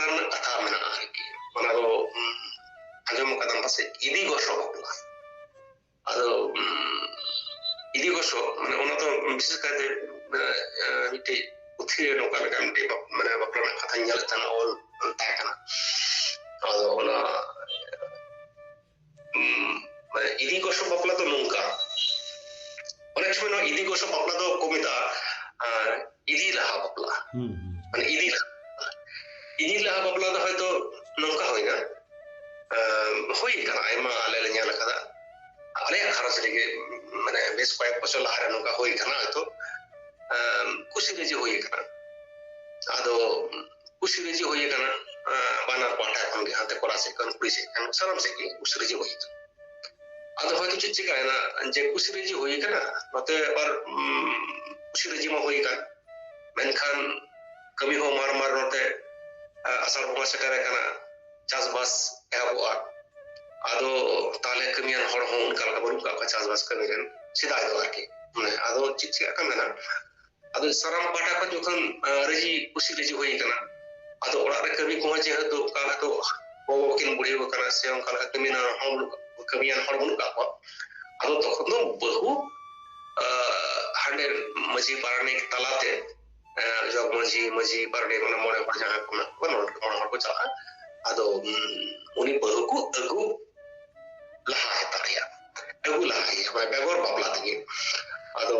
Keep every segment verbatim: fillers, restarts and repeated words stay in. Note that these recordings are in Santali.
ᱨᱮᱱᱟᱜ ᱠᱟᱛᱷᱟ ᱢᱮᱱᱟᱜᱼᱟ ᱟᱨᱠᱤ᱾ ᱚᱱᱟ ᱫᱚ ᱩᱢ, ᱟᱸᱡᱚᱢ ᱟᱠᱟᱫᱟᱢ ᱯᱟᱥᱮᱡ, ᱤᱫᱤ ᱜᱚᱥᱚ ᱵᱟᱯᱞᱟ᱾ ᱟᱫᱚ ᱩᱢ, ᱤᱫᱤ ᱜᱚᱥᱚ ᱢᱟᱱᱮ ᱚᱱᱟ ᱫᱚ ᱵᱤᱥᱮᱥ ᱠᱟᱭᱛᱮ ᱮ, ᱮ, ᱢᱤᱫᱴᱮᱡ ᱯᱩᱛᱷᱤ ᱨᱮ ᱱᱚᱝᱠᱟ ᱞᱮᱠᱟ ᱢᱤᱫᱴᱮᱡ ᱵᱟᱯ-, ᱢᱟᱱᱮ ᱵᱟᱯᱞᱟ ᱨᱮᱱᱟᱜ ᱠᱟᱛᱷᱟᱧ ᱧᱮᱞᱮᱫ ᱛᱟᱦᱮᱱᱟ, ᱚᱞ ᱛᱟᱦᱮᱸ ᱠᱟᱱᱟ᱾ ᱟᱫᱚ ᱚᱱᱟ ᱩᱢ, ᱢᱟᱱᱮ ᱤᱫᱤ ᱜᱚᱥᱚ ᱵᱟᱯᱞᱟ ᱫᱚ ᱱᱚᱝᱠᱟ, ᱚᱱᱮᱠ ᱥᱚᱢᱚᱭ ᱱᱚᱣᱟ ᱤᱫᱤ ᱜᱚᱥᱚ ᱵᱟᱯᱞᱟ ᱫᱚ ᱠᱚ ᱢᱮᱛᱟᱜᱼᱟ ᱟᱨ ᱤᱫᱤ ᱞᱟᱦᱟ ᱵᱟᱯᱞᱟ᱾ ᱦᱩᱸ, ᱦᱩᱸ᱾ ᱢᱟᱱᱮ ᱤᱫᱤ ᱞᱟᱦᱟ, ᱤᱫᱤ ᱞᱟᱦᱟ ᱵᱟᱯᱞᱟ ᱫᱚ ᱦᱚᱭᱛᱳ ᱱᱚᱝᱠᱟ ᱦᱩᱭᱱᱟ, ᱮᱸ, ᱦᱩᱭ ᱠᱟᱱᱟ, ᱟᱭᱢᱟ ᱟᱞᱮ ᱞᱮ ᱧᱮᱞ ᱟᱠᱟᱫᱟ᱾ ᱟᱞᱮᱭᱟᱜ ᱜᱷᱟᱨᱚᱸᱡᱽ ᱨᱮᱜᱮ ᱢᱟᱱᱮ ᱵᱮᱥ ᱠᱚᱭᱮᱠ ᱵᱚᱪᱷᱚᱨ ᱞᱟᱦᱟᱨᱮ ᱱᱚᱝᱠᱟ ᱦᱩᱭ ᱠᱟᱱᱟ ᱦᱚᱭᱛᱳ᱾ ᱮᱸ, ᱠᱩᱥᱤ ᱨᱟᱹᱡᱤ ᱦᱩᱭ ᱠᱟᱱᱟ᱾ ᱟᱫᱚ ᱠᱩᱥᱤ ᱨᱟᱹᱡᱤ ᱦᱩᱭ ᱠᱟᱱᱟ, ᱮᱸ, ᱵᱟᱱᱟᱨ ᱯᱟᱦᱴᱟ ᱠᱷᱚᱱ ᱜᱮ, ᱦᱟᱱᱛᱮ ᱠᱚᱲᱟ ᱥᱮᱫ ᱠᱷᱚᱱ, ᱠᱩᱲᱤ ᱥᱮᱫ ᱠᱷᱚᱱ, ᱥᱟᱱᱟᱢ ᱥᱮᱫ ᱜᱮ ᱠᱩᱥᱤ ᱨᱟᱹᱡᱤ ᱦᱩᱭ ᱠᱟᱱᱟ᱾ ᱟᱫᱚ ᱦᱚᱭᱛᱳ ᱪᱮᱫ ᱪᱤᱠᱟᱭᱮᱱᱟ, ᱡᱮ ᱠᱩᱥᱤ ᱨᱟᱹᱡᱤ ᱦᱩᱭ ᱠᱟᱱᱟ, ᱱᱚᱛᱮ ᱟᱵᱟᱨ, ᱩᱢ, ᱠᱩᱥᱤ ᱨᱟᱹᱡᱤ ᱢᱟ ᱦᱩᱭ ᱠᱟᱱ, ᱢᱮᱱᱠᱷᱟᱱ ᱠᱟᱹᱢᱤ ᱦᱚᱸ ᱢᱟᱨ ᱢᱟᱨ ᱱᱚᱛᱮ, ᱟ, ᱟᱥᱟᱲ ᱵᱚᱸᱜᱟ ᱥᱮᱴᱮᱨ ᱟᱠᱟᱱᱟ, ᱪᱟᱥᱵᱟᱥ ᱮᱦᱚᱵᱚᱜᱼᱟ᱾ ᱟᱫᱚ ᱛᱟᱦᱞᱮ ᱠᱟᱹᱢᱤᱭᱟᱱ ᱦᱚᱲ ᱦᱚᱸ ᱚᱱᱠᱟ ᱞᱮᱠᱟ ᱵᱟᱹᱱᱩᱜ ᱠᱟᱜ ᱠᱚᱣᱟ ᱪᱟᱥᱵᱟᱥ ᱠᱟᱹᱢᱤ ᱨᱮᱱ, ᱥᱮᱫᱟᱭ ᱫᱚ ᱟᱨᱠᱤ᱾ ᱢᱟᱱᱮ ᱟᱫᱚ ᱪᱮᱫ ᱪᱤᱠᱟᱜ ᱠᱟᱱ ᱢᱮᱱᱟ, ᱟᱫᱚ ᱥᱟᱱᱟᱢ ᱯᱟᱦᱴᱟ ᱠᱷᱚᱱ ᱡᱚᱠᱷᱚᱱ, ᱟ, ᱨᱟᱹᱡᱤ, ᱠᱩᱥᱤ ᱨᱟᱹᱡᱤ ᱦᱩᱭ ᱠᱟᱱᱟ, ᱟᱫᱚ ᱚᱲᱟᱜ ᱨᱮ ᱠᱟᱹᱢᱤ ᱠᱚᱦᱚᱸ ᱡᱮᱦᱮᱛᱩ ᱚᱱᱠᱟ ᱞᱮᱠᱟ ᱫᱚ ᱜᱚᱜᱚ ᱠᱤᱱ ᱵᱩᱲᱦᱤ ᱟᱠᱟᱱᱟ, ᱥᱮ ᱚᱱᱠᱟ ᱞᱮᱠᱟ ᱠᱟᱹᱢᱤ ᱨᱮᱱᱟᱜ ᱦᱚᱲ, ᱠᱟᱹᱢᱤᱭᱟᱱ ᱦᱚᱲ ᱵᱟᱹᱱᱩᱜ ᱠᱟᱜ ᱠᱚᱣᱟ᱾ ᱟᱫᱚ ᱛᱚᱠᱷᱚᱱ ᱫᱚ ᱵᱟᱹᱦᱩ, ᱟ, ᱦᱟᱸᱰᱮ ᱢᱟᱹᱡᱷᱤ ᱯᱟᱨᱟᱱᱤᱠ ᱛᱟᱞᱟᱛᱮ, ᱟ, ᱡᱚᱜᱽ ᱢᱟᱹᱡᱷᱤ, ᱢᱟᱹᱡᱷᱤ ᱯᱟᱨᱟᱱᱤᱠ, ᱚᱱᱟ ᱢᱚᱬᱮ ᱦᱚᱲ ᱡᱟᱦᱟᱸ ᱠᱚ ᱢᱮᱱᱟᱜ ᱠᱚᱣᱟ, ᱢᱚᱬᱮ ᱦᱚᱲ ᱠᱚ ᱪᱟᱞᱟᱜᱼᱟ᱾ ᱟᱫᱚ, ᱩᱢ, ᱩᱱᱤ ᱵᱟᱹᱦᱩ ᱠᱚ ᱟᱹᱜᱩ ᱞᱟᱦᱟ ᱦᱟᱛᱟᱲᱮᱭᱟ, ᱟᱹᱜᱩ ᱞᱟᱦᱟᱭᱮᱭᱟ, ᱢᱟᱱᱮ ᱵᱮᱜᱚᱨ ᱵᱟᱯᱞᱟ ᱛᱮᱜᱮ᱾ ᱟᱫᱚ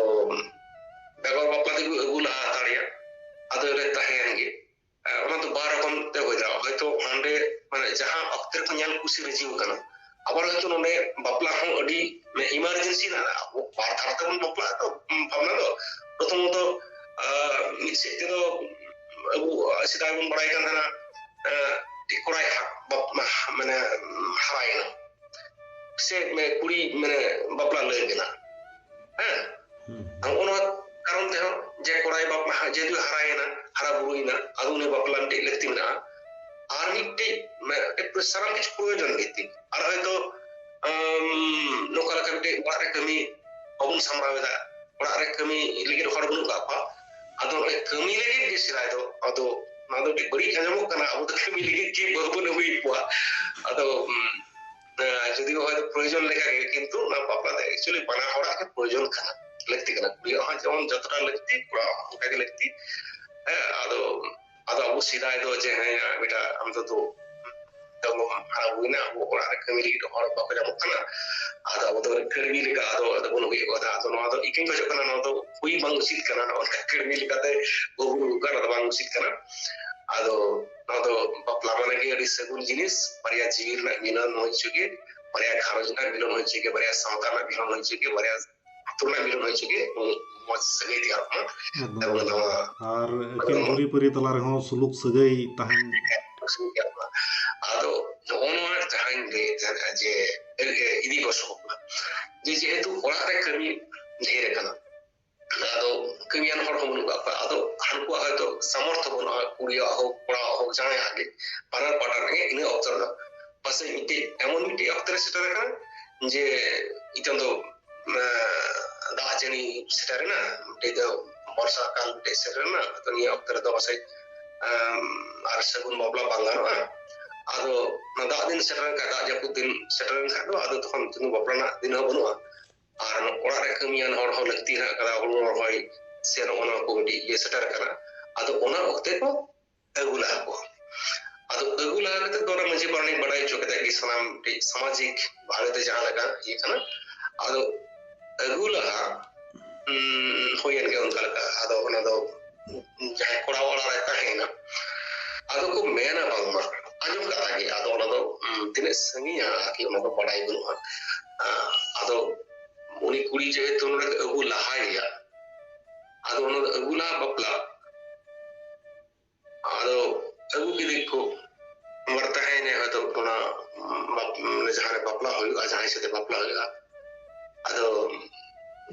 ᱵᱮᱜᱚᱨ ᱵᱟᱯᱞᱟ ᱛᱮᱜᱮ ᱟᱹᱜᱩ ᱞᱟᱦᱟ ᱦᱟᱛᱟᱲᱮᱭᱟ᱾ ᱟᱫᱚ ᱮᱱᱮ ᱛᱟᱦᱮᱸᱭᱮᱱ ᱜᱮ᱾ ᱮ, ᱚᱱᱟ ᱫᱚ ᱵᱟᱨ ᱨᱚᱠᱚᱢ ᱛᱮ ᱦᱩᱭ ᱫᱟᱲᱮᱭᱟᱜᱼᱟ᱾ ᱦᱚᱭᱛᱳ ᱦᱟᱸᱰᱮ, ᱢᱟᱱᱮ ᱡᱟᱦᱟᱸ ᱚᱠᱛᱮ ᱨᱮᱠᱚ ᱧᱮᱞ ᱠᱩᱥᱤ ᱨᱟᱹᱡᱤ ᱟᱠᱟᱱᱟ, ᱟᱵᱟᱨ ᱦᱚᱭᱛᱳ ᱱᱚᱰᱮ ᱵᱟᱯᱞᱟ ᱦᱚᱸ ᱟᱹᱰᱤ, ᱢᱟᱱᱮ, emergency ᱨᱮᱱᱟᱜ, ᱟᱵᱚ ᱵᱟᱨ ᱫᱷᱟᱨᱟ ᱛᱮᱵᱚᱱ ᱵᱟᱯᱞᱟᱜᱼᱟ ᱛᱚ, ᱩᱢ, ᱵᱷᱟᱵᱽᱱᱟ ᱫᱚ᱾ ᱯᱨᱚᱛᱷᱚᱢᱚᱛᱚ, ᱟ, ᱢᱤᱫ ᱥᱮᱫ ᱛᱮᱫᱚ ᱟᱵᱚ, ᱟ, ᱥᱮᱫᱟᱭ ᱵᱚᱱ ᱵᱟᱲᱟᱭ ᱠᱟᱱ ᱛᱟᱦᱮᱱᱟ, ᱟ, ᱠᱚᱲᱟᱭ ᱦᱟ-, ᱵᱟᱯ-, ᱢᱟ-, ᱢᱟᱱᱮ, ᱩᱢ, ᱦᱟᱨᱟᱭᱮᱱᱟ, ᱥᱮ, ᱢᱟᱱᱮ, ᱠᱩᱲᱤ, ᱢᱟᱱᱮ, ᱵᱟᱯᱞᱟ ᱞᱟᱹᱭ ᱠᱟᱱᱟ᱾ ᱦᱮᱸ? ᱦᱩᱸ᱾ ᱱᱚᱜᱼᱚ ᱱᱚᱣᱟ ᱠᱟᱨᱚᱱ ᱛᱮᱦᱚᱸ ᱡᱮ ᱠᱚᱲᱟᱭ ᱵᱟᱯ-, ᱡᱮᱦᱮᱛᱩ ᱦᱟᱨᱟᱭᱮᱱᱟ, ᱦᱟᱨᱟ ᱵᱩᱨᱩᱭᱮᱱᱟ, ᱟᱫᱚ ᱩᱱᱤ ᱵᱟᱯᱞᱟ ᱢᱤᱫᱴᱮᱡ ᱞᱟᱹᱠᱛᱤ ᱢᱮᱱᱟᱜᱼᱟ᱾ ᱟᱨ ᱢᱤᱫᱴᱮᱡ, ᱢᱟᱱᱮ, ᱥᱟᱱᱟᱢ ᱠᱤᱪᱷᱩ ᱯᱨᱚᱭᱳᱡᱚᱱ ᱵᱷᱤᱛᱤᱠ᱾ ᱟᱨ ᱦᱚᱭᱛᱳ, ᱟᱢ, ᱱᱚᱝᱠᱟ ᱞᱮᱠᱟ ᱢᱤᱫᱴᱮᱡ ᱚᱲᱟᱜ ᱨᱮ ᱠᱟᱹᱢᱤ ᱵᱟᱵᱚᱱ ᱥᱟᱢᱵᱲᱟᱣ ᱮᱫᱟ, ᱚᱲᱟᱜ ᱨᱮ ᱠᱟᱹᱢᱤ ᱞᱟᱹᱜᱤᱫ ᱦᱚᱲ ᱵᱟᱹᱱᱩᱜ ᱠᱟᱜ ᱠᱚᱣᱟ, ᱟᱫᱚ ᱱᱚᱜᱼᱚᱭ ᱠᱟᱹᱢᱤ ᱞᱟᱹᱜᱤᱫ ᱜᱮ ᱥᱮᱫᱟᱭ ᱫᱚ ᱟᱫᱚ ᱱᱚᱣᱟ ᱫᱚ ᱟᱹᱰᱤ ᱵᱟᱹᱲᱤᱡ ᱟᱸᱡᱚᱢᱚᱜ ᱠᱟᱱᱟ, ᱟᱵᱚ ᱫᱚ ᱠᱟᱹᱢᱤ ᱞᱟᱹᱜᱤᱫ ᱜᱮ ᱵᱟᱹᱦᱩ ᱵᱚᱱ ᱟᱹᱜᱩᱭᱮᱫ ᱠᱚᱣᱟ᱾ ᱟᱫᱚ ᱩᱢ, ᱟᱸ, ᱡᱩᱫᱤ ᱦᱚᱭᱛᱳ ᱯᱨᱚᱭᱳᱡᱚᱱ ᱞᱮᱠᱟ ᱜᱮ, ᱠᱤᱱᱛᱩ ᱚᱱᱟ ᱵᱟᱯᱞᱟ ᱫᱚ actually ᱵᱟᱱᱟ ᱦᱚᱲᱟᱜ ᱜᱮ ᱯᱨᱚᱭᱳᱡᱚᱱ ᱠᱟᱱᱟ, ᱞᱟᱹᱠᱛᱤ ᱠᱟᱱᱟ᱾ ᱠᱩᱲᱤᱭᱟᱜ ᱦᱚᱸ ᱡᱮᱢᱚᱱ ᱡᱚᱛᱚᱴᱟ ᱞᱟᱹᱠᱛᱤ, ᱠᱚᱲᱟᱣᱟᱜ ᱦᱚᱸ ᱚᱱᱠᱟ ᱜᱮ ᱞᱟᱹᱠᱛᱤ᱾ ᱦᱮᱸ, ᱟᱫᱚ, ᱟᱫᱚ ᱟᱵᱚ ᱥᱮᱫᱟᱭ ᱫᱚ ᱡᱮ, ᱦᱮᱸ, ᱵᱮᱴᱟ, ᱟᱢ ᱫᱚ ᱛᱚ ᱛᱚ ᱦᱟᱨᱟ ᱵᱩᱨᱩᱭᱱᱟ, ᱟᱵᱚ ᱚᱲᱟᱜ ᱨᱮ ᱠᱟᱹᱢᱤ ᱞᱟᱹᱜᱤᱫ ᱦᱚᱲ ᱵᱟᱠᱚ ᱧᱟᱢᱚᱜ ᱠᱟᱱᱟ᱾ ᱟᱫᱚ ᱟᱵᱚ ᱫᱚ ᱠᱟᱹᱲᱢᱤ ᱞᱮᱠᱟ ᱟᱫᱚ, ᱟᱫᱚ ᱵᱚᱱ ᱦᱩᱭᱩᱜ ᱠᱟᱱᱟ᱾ ᱟᱫᱚ ᱱᱚᱣᱟ ᱫᱚ ᱤᱠᱟᱹᱧ ᱠᱷᱚᱡᱚᱜ ᱠᱟᱱᱟ, ᱱᱚᱣᱟ ᱫᱚ ᱦᱩᱭ ᱵᱟᱝ ᱩᱪᱤᱛ ᱠᱟᱱᱟ, ᱱᱚᱜᱼᱚ ᱱᱚᱝᱠᱟ ᱠᱟᱹᱲᱢᱤ ᱞᱮᱠᱟᱛᱮ ᱵᱟᱹᱦᱩ ᱵᱚᱱ ᱟᱹᱜᱩ ᱠᱚᱣᱟ, ᱱᱚᱣᱟ ᱫᱚ ᱵᱟᱝ ᱩᱪᱤᱛ ᱠᱟᱱᱟ᱾ ᱟᱫᱚ ᱱᱚᱣᱟ ᱫᱚ ᱵᱟᱯᱞᱟ ᱢᱟᱱᱮ ᱜᱮ ᱟᱹᱰᱤ ᱥᱟᱹᱜᱩᱱ ᱡᱤᱱᱤᱥ, ᱵᱟᱨᱭᱟ ᱡᱤᱣᱤ ᱨᱮᱱᱟᱜ ᱢᱤᱞᱚᱱ ᱦᱩᱭ ᱦᱚᱪᱚ ᱜᱮ, ᱵᱟᱨᱭᱟ ᱜᱷᱟᱨᱚᱸᱡᱽ ᱨᱮᱱᱟᱜ ᱢᱤᱞᱚᱱ ᱦᱩᱭ ᱦᱚᱪᱚ ᱜᱮ, ᱵᱟᱨᱭᱟ ᱥᱟᱶᱛᱟ ᱨᱮᱱᱟᱜ ᱢᱤᱞᱚᱱ ᱦᱩᱭ ᱦᱚᱪᱚ ᱜᱮ, ᱵᱟᱨᱭᱟ ᱟᱹᱛᱩ ᱨᱮᱱᱟᱜ ᱢᱤᱞᱚᱱ ᱦᱩᱭ ᱦᱚᱪᱚ ᱜᱮ, ᱢᱚᱡᱽ ᱥᱟᱹᱜᱟᱹᱭ ᱛᱮᱭᱟᱨᱚᱜ ᱢᱟ᱾ ᱮᱠᱫᱚᱢ᱾ ᱮᱵᱚᱝ ᱱᱚᱣᱟ ᱟᱨ ᱟᱹᱠᱤᱱ ᱡᱩᱨᱤᱯᱟᱹᱨᱤ ᱛᱟᱞᱟ ᱨᱮᱦᱚᱸ ᱥᱩᱞᱩᱠ ᱥᱟᱹᱜᱟᱹᱭ ᱛᱟᱦᱮᱱ᱾ ᱟᱫᱚ ᱱᱚᱜᱼᱚ ᱱᱚᱣᱟ ᱡᱟᱦᱟᱸᱧ ᱞᱟᱹᱭᱮᱫ ᱛᱟᱦᱮᱸᱱᱟ ᱡᱮ, ᱮ, ᱮ, ᱤᱫᱤ ᱜᱚᱥᱚ ᱠᱟᱱᱟ, ᱡᱮ ᱡᱮᱦᱮᱛᱩ ᱚᱲᱟᱜ ᱨᱮ ᱠᱟᱹᱢᱤ ᱰᱷᱮᱨ ᱟᱠᱟᱱᱟ, ᱟᱫᱚ ᱠᱟᱹᱢᱤᱭᱟᱱ ᱦᱚᱲ ᱦᱚᱸ ᱵᱟᱹᱱᱩᱜ ᱠᱟᱜ ᱠᱚᱣᱟ, ᱟᱫᱚ ᱦᱟᱱᱠᱩᱣᱟᱜ ᱦᱚᱭᱛᱳ ᱥᱟᱢᱚᱨᱛᱷᱚ ᱵᱟᱹᱱᱩᱜᱼᱟ, ᱠᱩᱲᱤᱭᱟᱜ ᱦᱳᱠ, ᱠᱚᱲᱟᱣᱟᱜ ᱦᱳᱠ, ᱡᱟᱦᱟᱸᱭᱟᱜ ᱜᱮ, ᱵᱟᱱᱟᱨ ᱯᱟᱦᱴᱟ ᱨᱮᱜᱮ ᱤᱱᱟᱹ ᱚᱠᱛᱚ ᱨᱮᱫᱚ ᱯᱟᱥᱮᱡ ᱢᱤᱫᱴᱮᱡ, ᱮᱢᱚᱱ ᱢᱤᱫᱴᱮᱡ ᱚᱠᱛᱚ ᱨᱮ ᱥᱮᱴᱮᱨ ᱟᱠᱟᱱᱟ ᱡᱮ ᱱᱤᱛᱚᱝ ᱫᱚ ᱮᱸ, ᱫᱟᱜ ᱡᱟᱹᱲᱤ ᱥᱮᱴᱮᱨᱮᱱᱟ, ᱢᱤᱫᱴᱮᱡ ᱫᱚ ᱵᱚᱨᱥᱟ ᱠᱟᱞ ᱢᱤᱫᱴᱮᱡ ᱥᱮᱴᱮᱨᱮᱱᱟ, ᱟᱫᱚ ᱱᱤᱭᱟᱹ ᱚᱠᱛᱚ ᱨᱮᱫᱚ ᱯᱟᱥᱮᱡ, ᱮᱸ, ᱟᱨ ᱥᱟᱹᱜᱩᱱ ᱵᱟᱯᱞᱟ ᱵᱟᱝ ᱜᱟᱱᱚᱜᱼᱟ᱾ ᱟᱫᱚ ᱚᱱᱟ ᱫᱟᱜ ᱫᱤᱱ ᱥᱮᱴᱮᱨ ᱞᱮᱱᱠᱷᱟᱱ, ᱫᱟᱜ ᱡᱟᱹᱯᱩᱫ ᱫᱤᱱ ᱥᱮᱴᱮᱨ ᱞᱮᱱᱠᱷᱟᱱ ᱫᱚ ᱟᱫᱚ ᱛᱚᱠᱷᱚᱱ ᱫᱚ ᱵᱟᱯᱞᱟ ᱨᱮᱱᱟᱜ ᱫᱤᱱ ᱦᱚᱸ ᱵᱟᱹᱱᱩᱜᱼᱟ᱾ ᱟᱨ ᱚᱲᱟᱜ ᱨᱮ ᱠᱟᱹᱢᱤᱭᱟᱱ ᱦᱚᱲ ᱦᱚᱸ ᱞᱟᱹᱠᱛᱤ ᱦᱮᱱᱟᱜ ᱟᱠᱟᱫᱟ, ᱦᱩᱲᱩ ᱨᱚᱦᱚᱭ ᱥᱮ ᱱᱚᱜᱼᱚ ᱱᱚᱣᱟ ᱠᱚ ᱢᱤᱫᱴᱤᱡ ᱤᱭᱟᱹ ᱥᱮᱴᱮᱨ ᱟᱠᱟᱱᱟ᱾ ᱟᱫᱚ ᱚᱱᱟ ᱚᱠᱛᱮ ᱠᱚ ᱟᱹᱜᱩ ᱞᱟᱦᱟ ᱠᱚᱣᱟ᱾ ᱟᱫᱚ ᱟᱹᱜᱩ ᱞᱟᱦᱟ ᱠᱟᱛᱮ ᱫᱚ ᱚᱱᱟ ᱢᱟᱹᱡᱷᱤ ᱯᱟᱨᱟᱱᱤᱠ ᱵᱟᱰᱟᱭ ᱦᱚᱪᱚ ᱠᱟᱛᱮ ᱜᱮ ᱥᱟᱱᱟᱢ ᱢᱤᱫᱴᱤᱡ ᱥᱟᱢᱟᱡᱤᱠ ᱵᱷᱟᱵᱮ ᱛᱮ ᱡᱟᱦᱟᱸ ᱞᱮᱠᱟ ᱤᱭᱟᱹ ᱠᱟᱱᱟ, ᱟᱫᱚ ᱟᱹᱜᱩ ᱞᱟᱦᱟ, ᱩᱸ, ᱦᱩᱭᱮᱱ ᱜᱮ ᱚᱱᱠᱟ ᱞᱮᱠᱟ᱾ ᱟᱫᱚ ᱚᱱᱟ ᱫᱚ ᱡᱟᱦᱟᱸᱭ ᱠᱚᱲᱟ ᱚᱲᱟᱜ ᱨᱮ ᱛᱟᱦᱮᱸᱭᱮᱱᱟ, ᱟᱫᱚ ᱠᱚ ᱢᱮᱱᱟ ᱵᱟᱝᱢᱟ ᱟᱸᱡᱚᱢ ᱠᱟᱛᱷᱟ ᱜᱮ, ᱟᱫᱚ ᱚᱱᱟ ᱫᱚ, ᱩᱸ, ᱛᱤᱱᱟᱹᱜ ᱥᱟᱺᱜᱤᱧᱟ ᱟᱨᱠᱤ ᱚᱱᱟ ᱫᱚ ᱵᱟᱰᱟᱭ ᱵᱟᱹᱱᱩᱜᱼᱟ᱾ ᱟᱸ, ᱟᱫᱚ ᱩᱱᱤ ᱠᱩᱲᱤ ᱡᱮᱦᱮᱛᱩ ᱱᱚᱰᱮ ᱠᱚ ᱟᱹᱜᱩ ᱞᱟᱦᱟᱭᱮᱭᱟ, ᱟᱫᱚ ᱚᱱᱟ ᱫᱚ ᱟᱹᱜᱩ ᱞᱟᱦᱟ ᱵᱟᱯᱞᱟ, ᱟᱫᱚ ᱟᱹᱜᱩ ᱠᱮᱫᱮ ᱠᱚ, ᱢᱟᱱᱮ ᱛᱟᱦᱮᱸᱭᱮᱱᱟᱭ ᱦᱚᱭᱛᱳ ᱚᱱᱟ ᱵᱟᱯ-, ᱢᱟᱱᱮ ᱡᱟᱦᱟᱸ ᱨᱮ ᱵᱟᱯᱞᱟ ᱦᱩᱭᱩᱜᱼᱟ, ᱡᱟᱦᱟᱸᱭ ᱥᱟᱛᱮ ᱵᱟᱯᱞᱟ ᱦᱩᱭᱩᱜᱼᱟ, ᱟᱫᱚ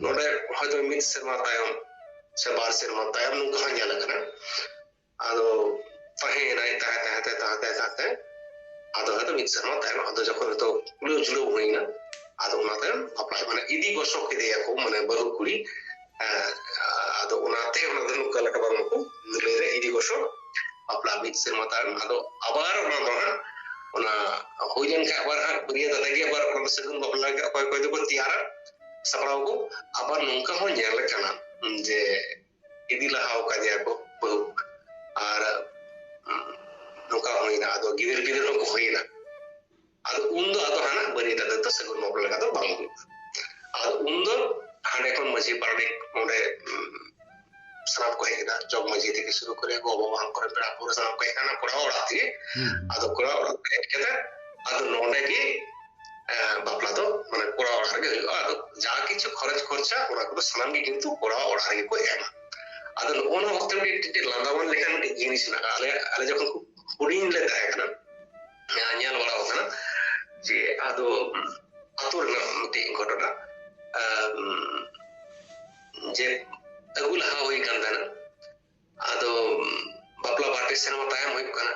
ᱱᱚᱰᱮ ᱦᱚᱭᱛᱳ ᱢᱤᱫ ᱥᱮᱨᱢᱟ ᱛᱟᱭᱚᱢ ᱥᱮ ᱵᱟᱨ ᱥᱮᱨᱢᱟ ᱛᱟᱭᱚᱢ ᱱᱚᱝᱠᱟ ᱦᱚᱸ ᱧᱮᱞ ᱟᱠᱟᱱᱟ᱾ ᱟᱫᱚ ᱛᱟᱦᱮᱸᱭᱮᱱᱟᱭ, ᱛᱟᱦᱮᱸ, ᱛᱟᱦᱮᱸ, ᱛᱟᱦᱮᱸ, ᱛᱟᱦᱮᱸ, ᱛᱟᱦᱮᱸ, ᱛᱟᱦᱮᱸ, ᱟᱫᱚ ᱦᱚᱭᱛᱳ ᱢᱤᱫ ᱥᱮᱨᱢᱟ ᱛᱟᱭᱚᱢ, ᱟᱫᱚ ᱡᱚᱠᱷᱚᱱ ᱦᱚᱭᱛᱳ ᱠᱩᱲᱟᱹᱣ ᱡᱩᱲᱟᱹᱣ ᱦᱩᱭᱱᱟ, ᱟᱫᱚ ᱚᱱᱟ ᱛᱟᱭᱚᱢ ᱵᱟᱯᱞᱟ, ᱢᱟᱱᱮ ᱤᱫᱤ ᱜᱚᱥᱚ ᱠᱮᱫᱮᱭᱟᱠᱚ, ᱢᱟᱱᱮ ᱵᱟᱹᱦᱩ ᱠᱩᱲᱤ᱾ ᱟᱫᱚ ᱚᱱᱟᱛᱮ ᱚᱱᱟ ᱫᱚ ᱱᱚᱝᱠᱟ ᱞᱮᱠᱟ ᱵᱟᱝ ᱠᱚ ᱞᱟᱹᱭᱫᱟ, ᱤᱫᱤ ᱜᱚᱥᱚ ᱵᱟᱯᱞᱟ᱾ ᱢᱤᱫ ᱥᱮᱨᱢᱟ ᱛᱟᱭᱚᱢ ᱟᱫᱚ ᱟᱵᱟᱨ ᱚᱱᱟ ᱫᱚ ᱦᱟᱸᱜ, ᱚᱱᱟ ᱦᱩᱭ ᱞᱮᱱᱠᱷᱟᱱ ᱟᱵᱟᱨ ᱦᱟᱸᱜ ᱵᱟᱹᱨᱭᱟᱹᱛ ᱟᱛᱮ ᱜᱮ ᱟᱵᱟᱨ ᱚᱱᱟ ᱫᱚ ᱥᱟᱹᱜᱩᱱ ᱵᱟᱯᱞᱟ ᱞᱟᱹᱜᱤᱫ ᱚᱠᱚᱭ ᱚᱠᱚᱭ ᱫᱚᱠᱚ ᱛᱮᱭᱟᱨᱟ, ᱥᱟᱯᱲᱟᱣ ᱠᱚ᱾ ᱟᱵᱟᱨ ᱱᱚᱝᱠᱟ ᱦᱚᱸ ᱧᱮᱞ ᱠᱟᱱᱟ ᱡᱮ ᱤᱫᱤ ᱞᱟᱦᱟ ᱟᱠᱟᱫᱮᱭᱟ ᱠᱚ ᱵᱟᱹᱦᱩ, ᱟᱨ ᱱᱚᱝᱠᱟ ᱦᱩᱭᱱᱟ, ᱟᱫᱚ ᱜᱤᱫᱟᱹᱨ ᱯᱤᱫᱟᱹᱨ ᱦᱚᱸᱠᱚ ᱦᱩᱭᱱᱟ᱾ ᱟᱫᱚ ᱩᱱ ᱫᱚ ᱟᱫᱚ ᱦᱟᱱᱟ ᱵᱟᱹᱨᱭᱟᱹᱛ ᱟᱫᱚ ᱥᱟᱹᱜᱩᱱ ᱵᱟᱯᱞᱟ ᱞᱮᱠᱟ ᱫᱚ ᱵᱟᱝ ᱦᱩᱭᱩᱜᱼᱟ᱾ ᱟᱫᱚ ᱩᱱ ᱫᱚ ᱦᱟᱸᱰᱮ ᱠᱷᱚᱱ ᱢᱟᱹᱡᱷᱤ ᱯᱟᱨᱟᱱᱤᱠ ᱚᱸᱰᱮ, ᱩᱢ, ᱥᱟᱱᱟᱢ ᱠᱚ ᱦᱮᱡ ᱮᱱᱟ, ᱡᱚᱜᱽ ᱢᱟᱹᱡᱷᱤ ᱛᱷᱮᱠᱮ ᱥᱩᱨᱩ ᱠᱚᱨᱮ ᱜᱚ ᱵᱟᱵᱟ ᱠᱚᱨᱮ ᱯᱮᱲᱟ ᱯᱟᱹᱲᱦᱟᱹ ᱥᱟᱱᱟᱢ ᱠᱚ ᱦᱮᱡ ᱮᱱᱟ ᱠᱚᱲᱟ ᱚᱲᱟᱜ ᱛᱮᱜᱮ᱾ ᱦᱩᱸ᱾ ᱟᱫᱚ ᱠᱚᱲᱟ ᱚᱲᱟᱜ ᱨᱮ ᱦᱮᱡ ᱠᱟᱛᱮ ᱟᱫᱚ ᱱᱚᱰᱮ ᱜᱮ, ᱮ, ᱵᱟᱯᱞᱟ ᱫᱚ ᱢᱟᱱᱮ ᱠᱚᱲᱟ ᱚᱲᱟᱜ ᱨᱮᱜᱮ ᱦᱩᱭᱩᱜᱼᱟ᱾ ᱟᱫᱚ ᱡᱟ ᱠᱤᱪᱷᱩ ᱠᱷᱚᱨᱚᱪ ᱠᱷᱚᱨᱪᱟ ᱚᱱᱟ ᱠᱚᱫᱚ ᱥᱟᱱᱟᱢ ᱜᱮ ᱠᱤᱱᱛᱩ ᱠᱚᱲᱟ ᱚᱲᱟᱜ ᱨᱮᱜᱮ ᱠᱚ ᱮᱢᱟ᱾ ᱟᱫᱚ ᱱᱚᱜᱼᱚ ᱱᱚᱣᱟ ᱚᱠᱛᱮ ᱢᱤᱫᱴᱮᱱ ᱞᱟᱸᱫᱟᱣᱟᱱ ᱞᱮᱠᱟᱱ ᱢᱤᱫᱴᱮᱱ ᱡᱤᱱᱤᱥ ᱢᱮᱱᱟᱜᱼᱟ᱾ ᱟᱞᱮ, ᱟᱞᱮ ᱡᱚᱠᱷᱚᱱ ᱠᱚ ᱦᱩᱰᱤᱧ ᱞᱮ ᱛᱟᱦᱮᱸ ᱠᱟᱱᱟ, ᱧᱮᱞ ᱵᱟᱲᱟ ᱟᱠᱟᱱᱟ ᱡᱮ ᱟᱫᱚ ᱟᱹᱛᱩ ᱨᱮᱱᱟᱜ ᱢᱤᱫᱴᱤᱡ ᱜᱷᱚᱴᱚᱱᱟ, ᱟᱢ, ᱡᱮ ᱟᱹᱜᱩ ᱞᱟᱦᱟ ᱦᱩᱭ ᱠᱟᱱ ᱛᱟᱦᱮᱱᱟ᱾ ᱟᱫᱚ ᱵᱟᱯᱞᱟ ᱵᱟᱨ ᱯᱮ ᱥᱮᱨᱢᱟ ᱛᱟᱭᱚᱢ ᱦᱩᱭᱩᱜ ᱠᱟᱱᱟ,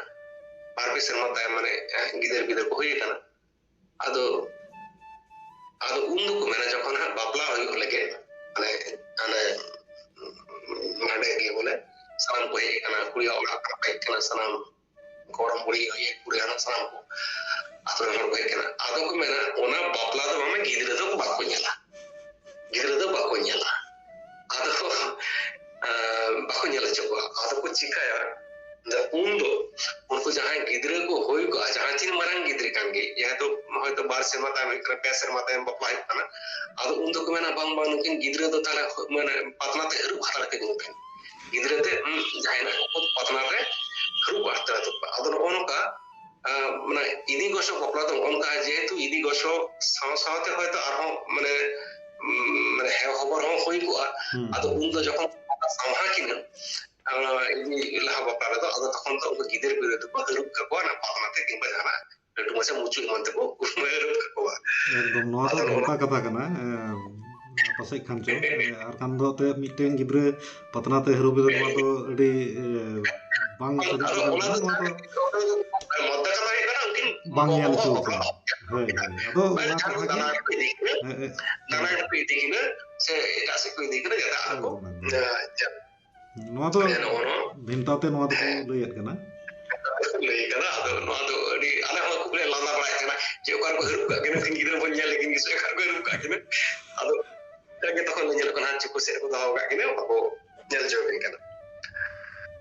ᱵᱟᱨ ᱯᱮ ᱥᱮᱨᱢᱟ ᱛᱟᱭᱚᱢ ᱢᱟᱱᱮ, ᱮ, ᱜᱤᱫᱟᱹᱨ ᱯᱤᱫᱟᱹᱨ ᱠᱚ ᱦᱩᱭ ᱟᱠᱟᱱᱟ᱾ ᱟᱫᱚ, ᱟᱫᱚ ᱩᱱ ᱫᱚᱠᱚ ᱢᱮᱱᱟ ᱡᱚᱠᱷᱚᱱ ᱦᱟᱸᱜ ᱵᱟᱯᱞᱟ ᱦᱩᱭᱩᱜ ᱞᱟᱹᱜᱤᱫ, ᱢᱟᱱᱮ, ᱢᱟᱱᱮ, ᱢᱟᱱᱮ ᱜᱮ ᱵᱚᱞᱮ ᱥᱟᱱᱟᱢ ᱠᱚ ᱦᱮᱡ ᱟᱠᱟᱱᱟ, ᱠᱩᱲᱤᱭᱟᱜ ᱚᱲᱟᱜ ᱠᱷᱚᱱ ᱦᱮᱡ ᱟᱠᱟᱱᱟ ᱥᱟᱱᱟᱢ, ᱜᱚᱲᱚᱢ ᱵᱩᱲᱦᱤ ᱦᱩᱭ, ᱠᱩᱲᱤ ᱦᱟᱱᱟ ᱥᱟᱱᱟᱢ ᱠᱚ ᱟᱛᱳ ᱨᱮᱱ ᱦᱚᱲ ᱠᱚ ᱦᱮᱡ ᱟᱠᱟᱱᱟ᱾ ᱟᱫᱚ ᱠᱚ ᱢᱮᱱᱟ ᱚᱱᱟ ᱵᱟᱯᱞᱟ ᱫᱚ ᱢᱟᱱᱮ ᱜᱤᱫᱽᱨᱟᱹ ᱫᱚ ᱵᱟᱠᱚ ᱧᱮᱞᱟ, ᱜᱤᱫᱽᱨᱟᱹ ᱫᱚ ᱵᱟᱠᱚ ᱧᱮᱞᱟ, ᱟᱫᱚ, ᱟᱸ, ᱵᱟᱠᱚ ᱧᱮᱞ ᱦᱚᱪᱚ ᱠᱚᱣᱟ᱾ ᱟᱫᱚ ᱠᱚ ᱪᱤᱠᱟᱹᱭᱟ? ᱩᱱ ᱫᱚ ᱩᱱᱠᱩ ᱡᱟᱦᱟᱸᱭ ᱜᱤᱫᱽᱨᱟᱹ ᱠᱚ ᱦᱩᱭ ᱠᱚᱜᱼᱟ, ᱡᱟᱦᱟᱸ ᱛᱤᱱ ᱢᱟᱨᱟᱝ ᱜᱤᱫᱽᱨᱟᱹ ᱠᱟᱱ ᱜᱮ, ᱡᱮᱦᱮᱛᱩ ᱦᱚᱭᱛᱳ ᱵᱟᱨ ᱥᱮᱨᱢᱟ ᱛᱟᱭᱚᱢ ᱦᱩᱭᱩᱜ ᱠᱟᱱᱟ, ᱯᱮ ᱥᱮᱨᱢᱟ ᱛᱟᱭᱚᱢ ᱵᱟᱯᱞᱟ ᱦᱩᱭᱩᱜ ᱠᱟᱱᱟ, ᱟᱫᱚ ᱩᱱ ᱫᱚᱠᱚ ᱢᱮᱱᱟ, "ᱵᱟᱝ, ᱵᱟᱝ, ᱱᱩᱠᱤᱱ ᱜᱤᱫᱽᱨᱟᱹ ᱫᱚ ᱛᱟᱦᱞᱮ ᱢᱟᱱᱮ ᱯᱟᱛᱱᱟ ᱛᱮ ᱦᱟᱹᱨᱩᱵ ᱦᱟᱛᱟᱲ ᱠᱟᱹᱧ ᱯᱮ, ᱜᱤᱫᱽᱨᱟᱹ ᱛᱮ, ᱩᱸ, ᱡᱟᱦᱟᱸᱭ ᱱᱟᱜ ᱯᱟᱛᱱᱟ ᱨᱮ ᱦᱟᱹᱨᱩᱵ ᱦᱟᱛᱟᱲ ᱛᱟᱠᱚ ᱯᱮ᱾" ᱟᱫᱚ ᱱᱚᱜᱼᱚ ᱱᱚᱝᱠᱟ, ᱟᱸ, ᱢᱟᱱᱮ ᱤᱫᱤ ᱜᱚᱥᱚ ᱵᱟᱯᱞᱟ ᱫᱚ ᱱᱚᱜᱼᱚ ᱱᱚᱝᱠᱟ, ᱡᱮᱦᱮᱛᱩ ᱤᱫᱤ ᱜᱚᱥᱚ ᱥᱟᱶ ᱥᱟᱶᱛᱮ ᱦᱚᱭᱛᱳ ᱟᱨᱦᱚᱸ ᱢᱟᱱᱮ, ᱩᱸ, ᱢᱟᱱᱮ ᱦᱮᱣ ᱦᱚᱵᱚᱨ ᱦᱚᱸ ᱦᱩᱭ ᱠᱚᱜᱼᱟ᱾ ᱦᱩᱸ᱾ ᱟᱫᱚ ᱩᱱ ᱫᱚ ᱡᱚᱠᱷᱚᱱ ᱥᱟᱶᱦᱟ ᱠᱤᱱᱟᱹ, ᱟᱸ, ᱤᱫᱤ ᱞᱟᱦᱟ ᱵᱟᱯᱞᱟ ᱨᱮᱫᱚ, ᱟᱫᱚ ᱛᱚᱠᱷᱚᱱ ᱫᱚ ᱩᱱᱠᱩ ᱜᱤᱫᱟᱹᱨ ᱯᱤᱫᱟᱹᱨ ᱫᱚᱠᱚ ᱦᱟᱹᱨᱩᱵ ᱠᱟᱠᱚᱣᱟ ᱚᱱᱟ ᱯᱟᱛᱱᱟ ᱛᱮ ᱠᱤᱝᱵᱟ ᱡᱟᱦᱟᱱᱟᱜ ᱞᱟᱹᱴᱩ ᱢᱟᱪᱷᱟ ᱢᱩᱪᱩ ᱮᱢᱟᱱ ᱛᱮᱠᱚ ᱦᱟᱹᱨᱩᱵ ᱠᱟᱠᱚᱣᱟ᱾ ᱮᱠᱫᱚᱢ, ᱱᱚᱣᱟ ᱫᱚ ᱟᱫᱚ ᱱᱚᱣᱟ ᱱᱚᱝᱠᱟ ᱠᱟᱛᱷᱟ ᱠᱟᱱᱟ, ᱮ, ᱯᱟᱥᱮᱡ ᱠᱷᱟᱱ ᱪᱚ, ᱮ, ᱟᱨ ᱠᱷᱟᱱ ᱫᱚ ᱮᱱᱛᱮᱫ ᱢᱤᱫᱴᱮᱱ ᱜᱤᱫᱽᱨᱟᱹ ᱯᱟᱛᱱᱟ ᱛᱮ ᱦᱟᱹᱨᱩᱵ ᱮᱫᱟ, ᱱᱚᱣᱟ ᱫᱚ ᱟᱹᱰᱤ, ᱮ, ᱵᱟᱝ ᱥᱟᱹᱨᱤ ᱟᱫᱚ ᱠᱟᱛᱷᱟ ᱚᱱᱟ ᱠᱟᱱᱟ, ᱫᱚ ᱱᱚᱣᱟ ᱫᱚ ᱢᱚᱫᱫᱟ ᱠᱟᱛᱷᱟ ᱦᱩᱭᱩᱜ ᱠᱟᱱᱟ, ᱩᱱᱠᱤᱱ ᱵᱟᱝ ᱧᱮᱞ ᱜᱚᱜᱚ ᱦᱚᱪᱚ ᱵᱟᱵᱟ ᱟᱠᱟᱱᱟ᱾ ᱦᱳᱭ, ᱦᱳᱭ᱾ ᱟᱫᱚ ᱢᱟᱱᱮ ᱚᱱᱟ ᱡᱟᱦᱟᱸ ᱠᱟᱛᱷᱟ ᱜᱮ, ᱫᱟᱬᱟᱱ ᱠᱚ ᱤᱫᱤ ᱠᱤᱱᱟ, ᱦᱮᱸ, ᱦᱮᱸ, ᱫᱟᱬᱟᱱ ᱦᱮᱸ᱾ ᱠᱚ ᱤᱫᱤ ᱠᱤᱱᱟ, ᱥᱮ ᱮᱴᱟᱜ ᱥᱮᱫ ᱠᱚ ᱤᱫᱤ ᱠᱤᱱᱟ, ᱡᱟᱛᱮ ᱟᱞᱚ ᱠᱚ, ᱮᱠᱫᱚᱢ, ᱮᱠᱫᱚᱢ᱾ ᱮ, ᱱᱚᱣᱟ ᱫᱚ ᱢᱟᱱᱮ ᱱᱚᱜᱼᱚ ᱱᱚᱣᱟ ᱵᱷᱮᱱᱛᱟ ᱛᱮ ᱱᱚᱣᱟ ᱫᱚᱠᱚ ᱞᱟᱹᱭᱮᱫ ᱠᱟᱱᱟ᱾ ᱞᱟᱹᱭ ᱠᱟᱱᱟ᱾ ᱟᱫᱚ ᱱᱚᱣᱟ ᱫᱚ ᱟᱹᱰᱤ, ᱟᱞᱮ ᱦᱚᱸ ᱠᱷᱩᱵ ᱞᱮ ᱞᱟᱸᱫᱟ ᱵᱟᱲᱟᱭᱮᱫ ᱠᱟᱱᱟ ᱡᱮ ᱚᱠᱟ ᱨᱮᱠᱚ ᱦᱟᱹᱨᱩᱵ ᱠᱟᱜ ᱠᱤᱱᱟ, ᱩᱱᱠᱤᱱ ᱜᱤᱫᱽᱨᱟᱹ ᱵᱚᱱ ᱧᱮᱞ ᱞᱮᱠᱤᱱ ᱜᱮ ᱥᱮ ᱚᱠᱟ ᱨᱮᱠᱚ ᱦᱟᱹᱨᱩᱵ ᱠᱟᱜ ᱠᱤᱱᱟ᱾ ᱟᱫᱚ ᱚᱱᱠᱟ ᱜᱮ ᱛᱚᱠᱷᱚᱱ ᱞᱮ ᱧᱮᱞᱚᱜ ᱠᱟᱱᱟ, ᱦᱟᱸᱜ ᱪᱩᱯᱩ ᱥᱮᱫ ᱨᱮᱠᱚ ᱫᱚᱦᱚ ᱠᱟᱜ ᱠᱤᱱᱟ, ᱵᱟᱠᱚ ᱧᱮᱞ ᱦᱚᱪᱚ ᱠᱤᱱ ᱠᱟᱱᱟ᱾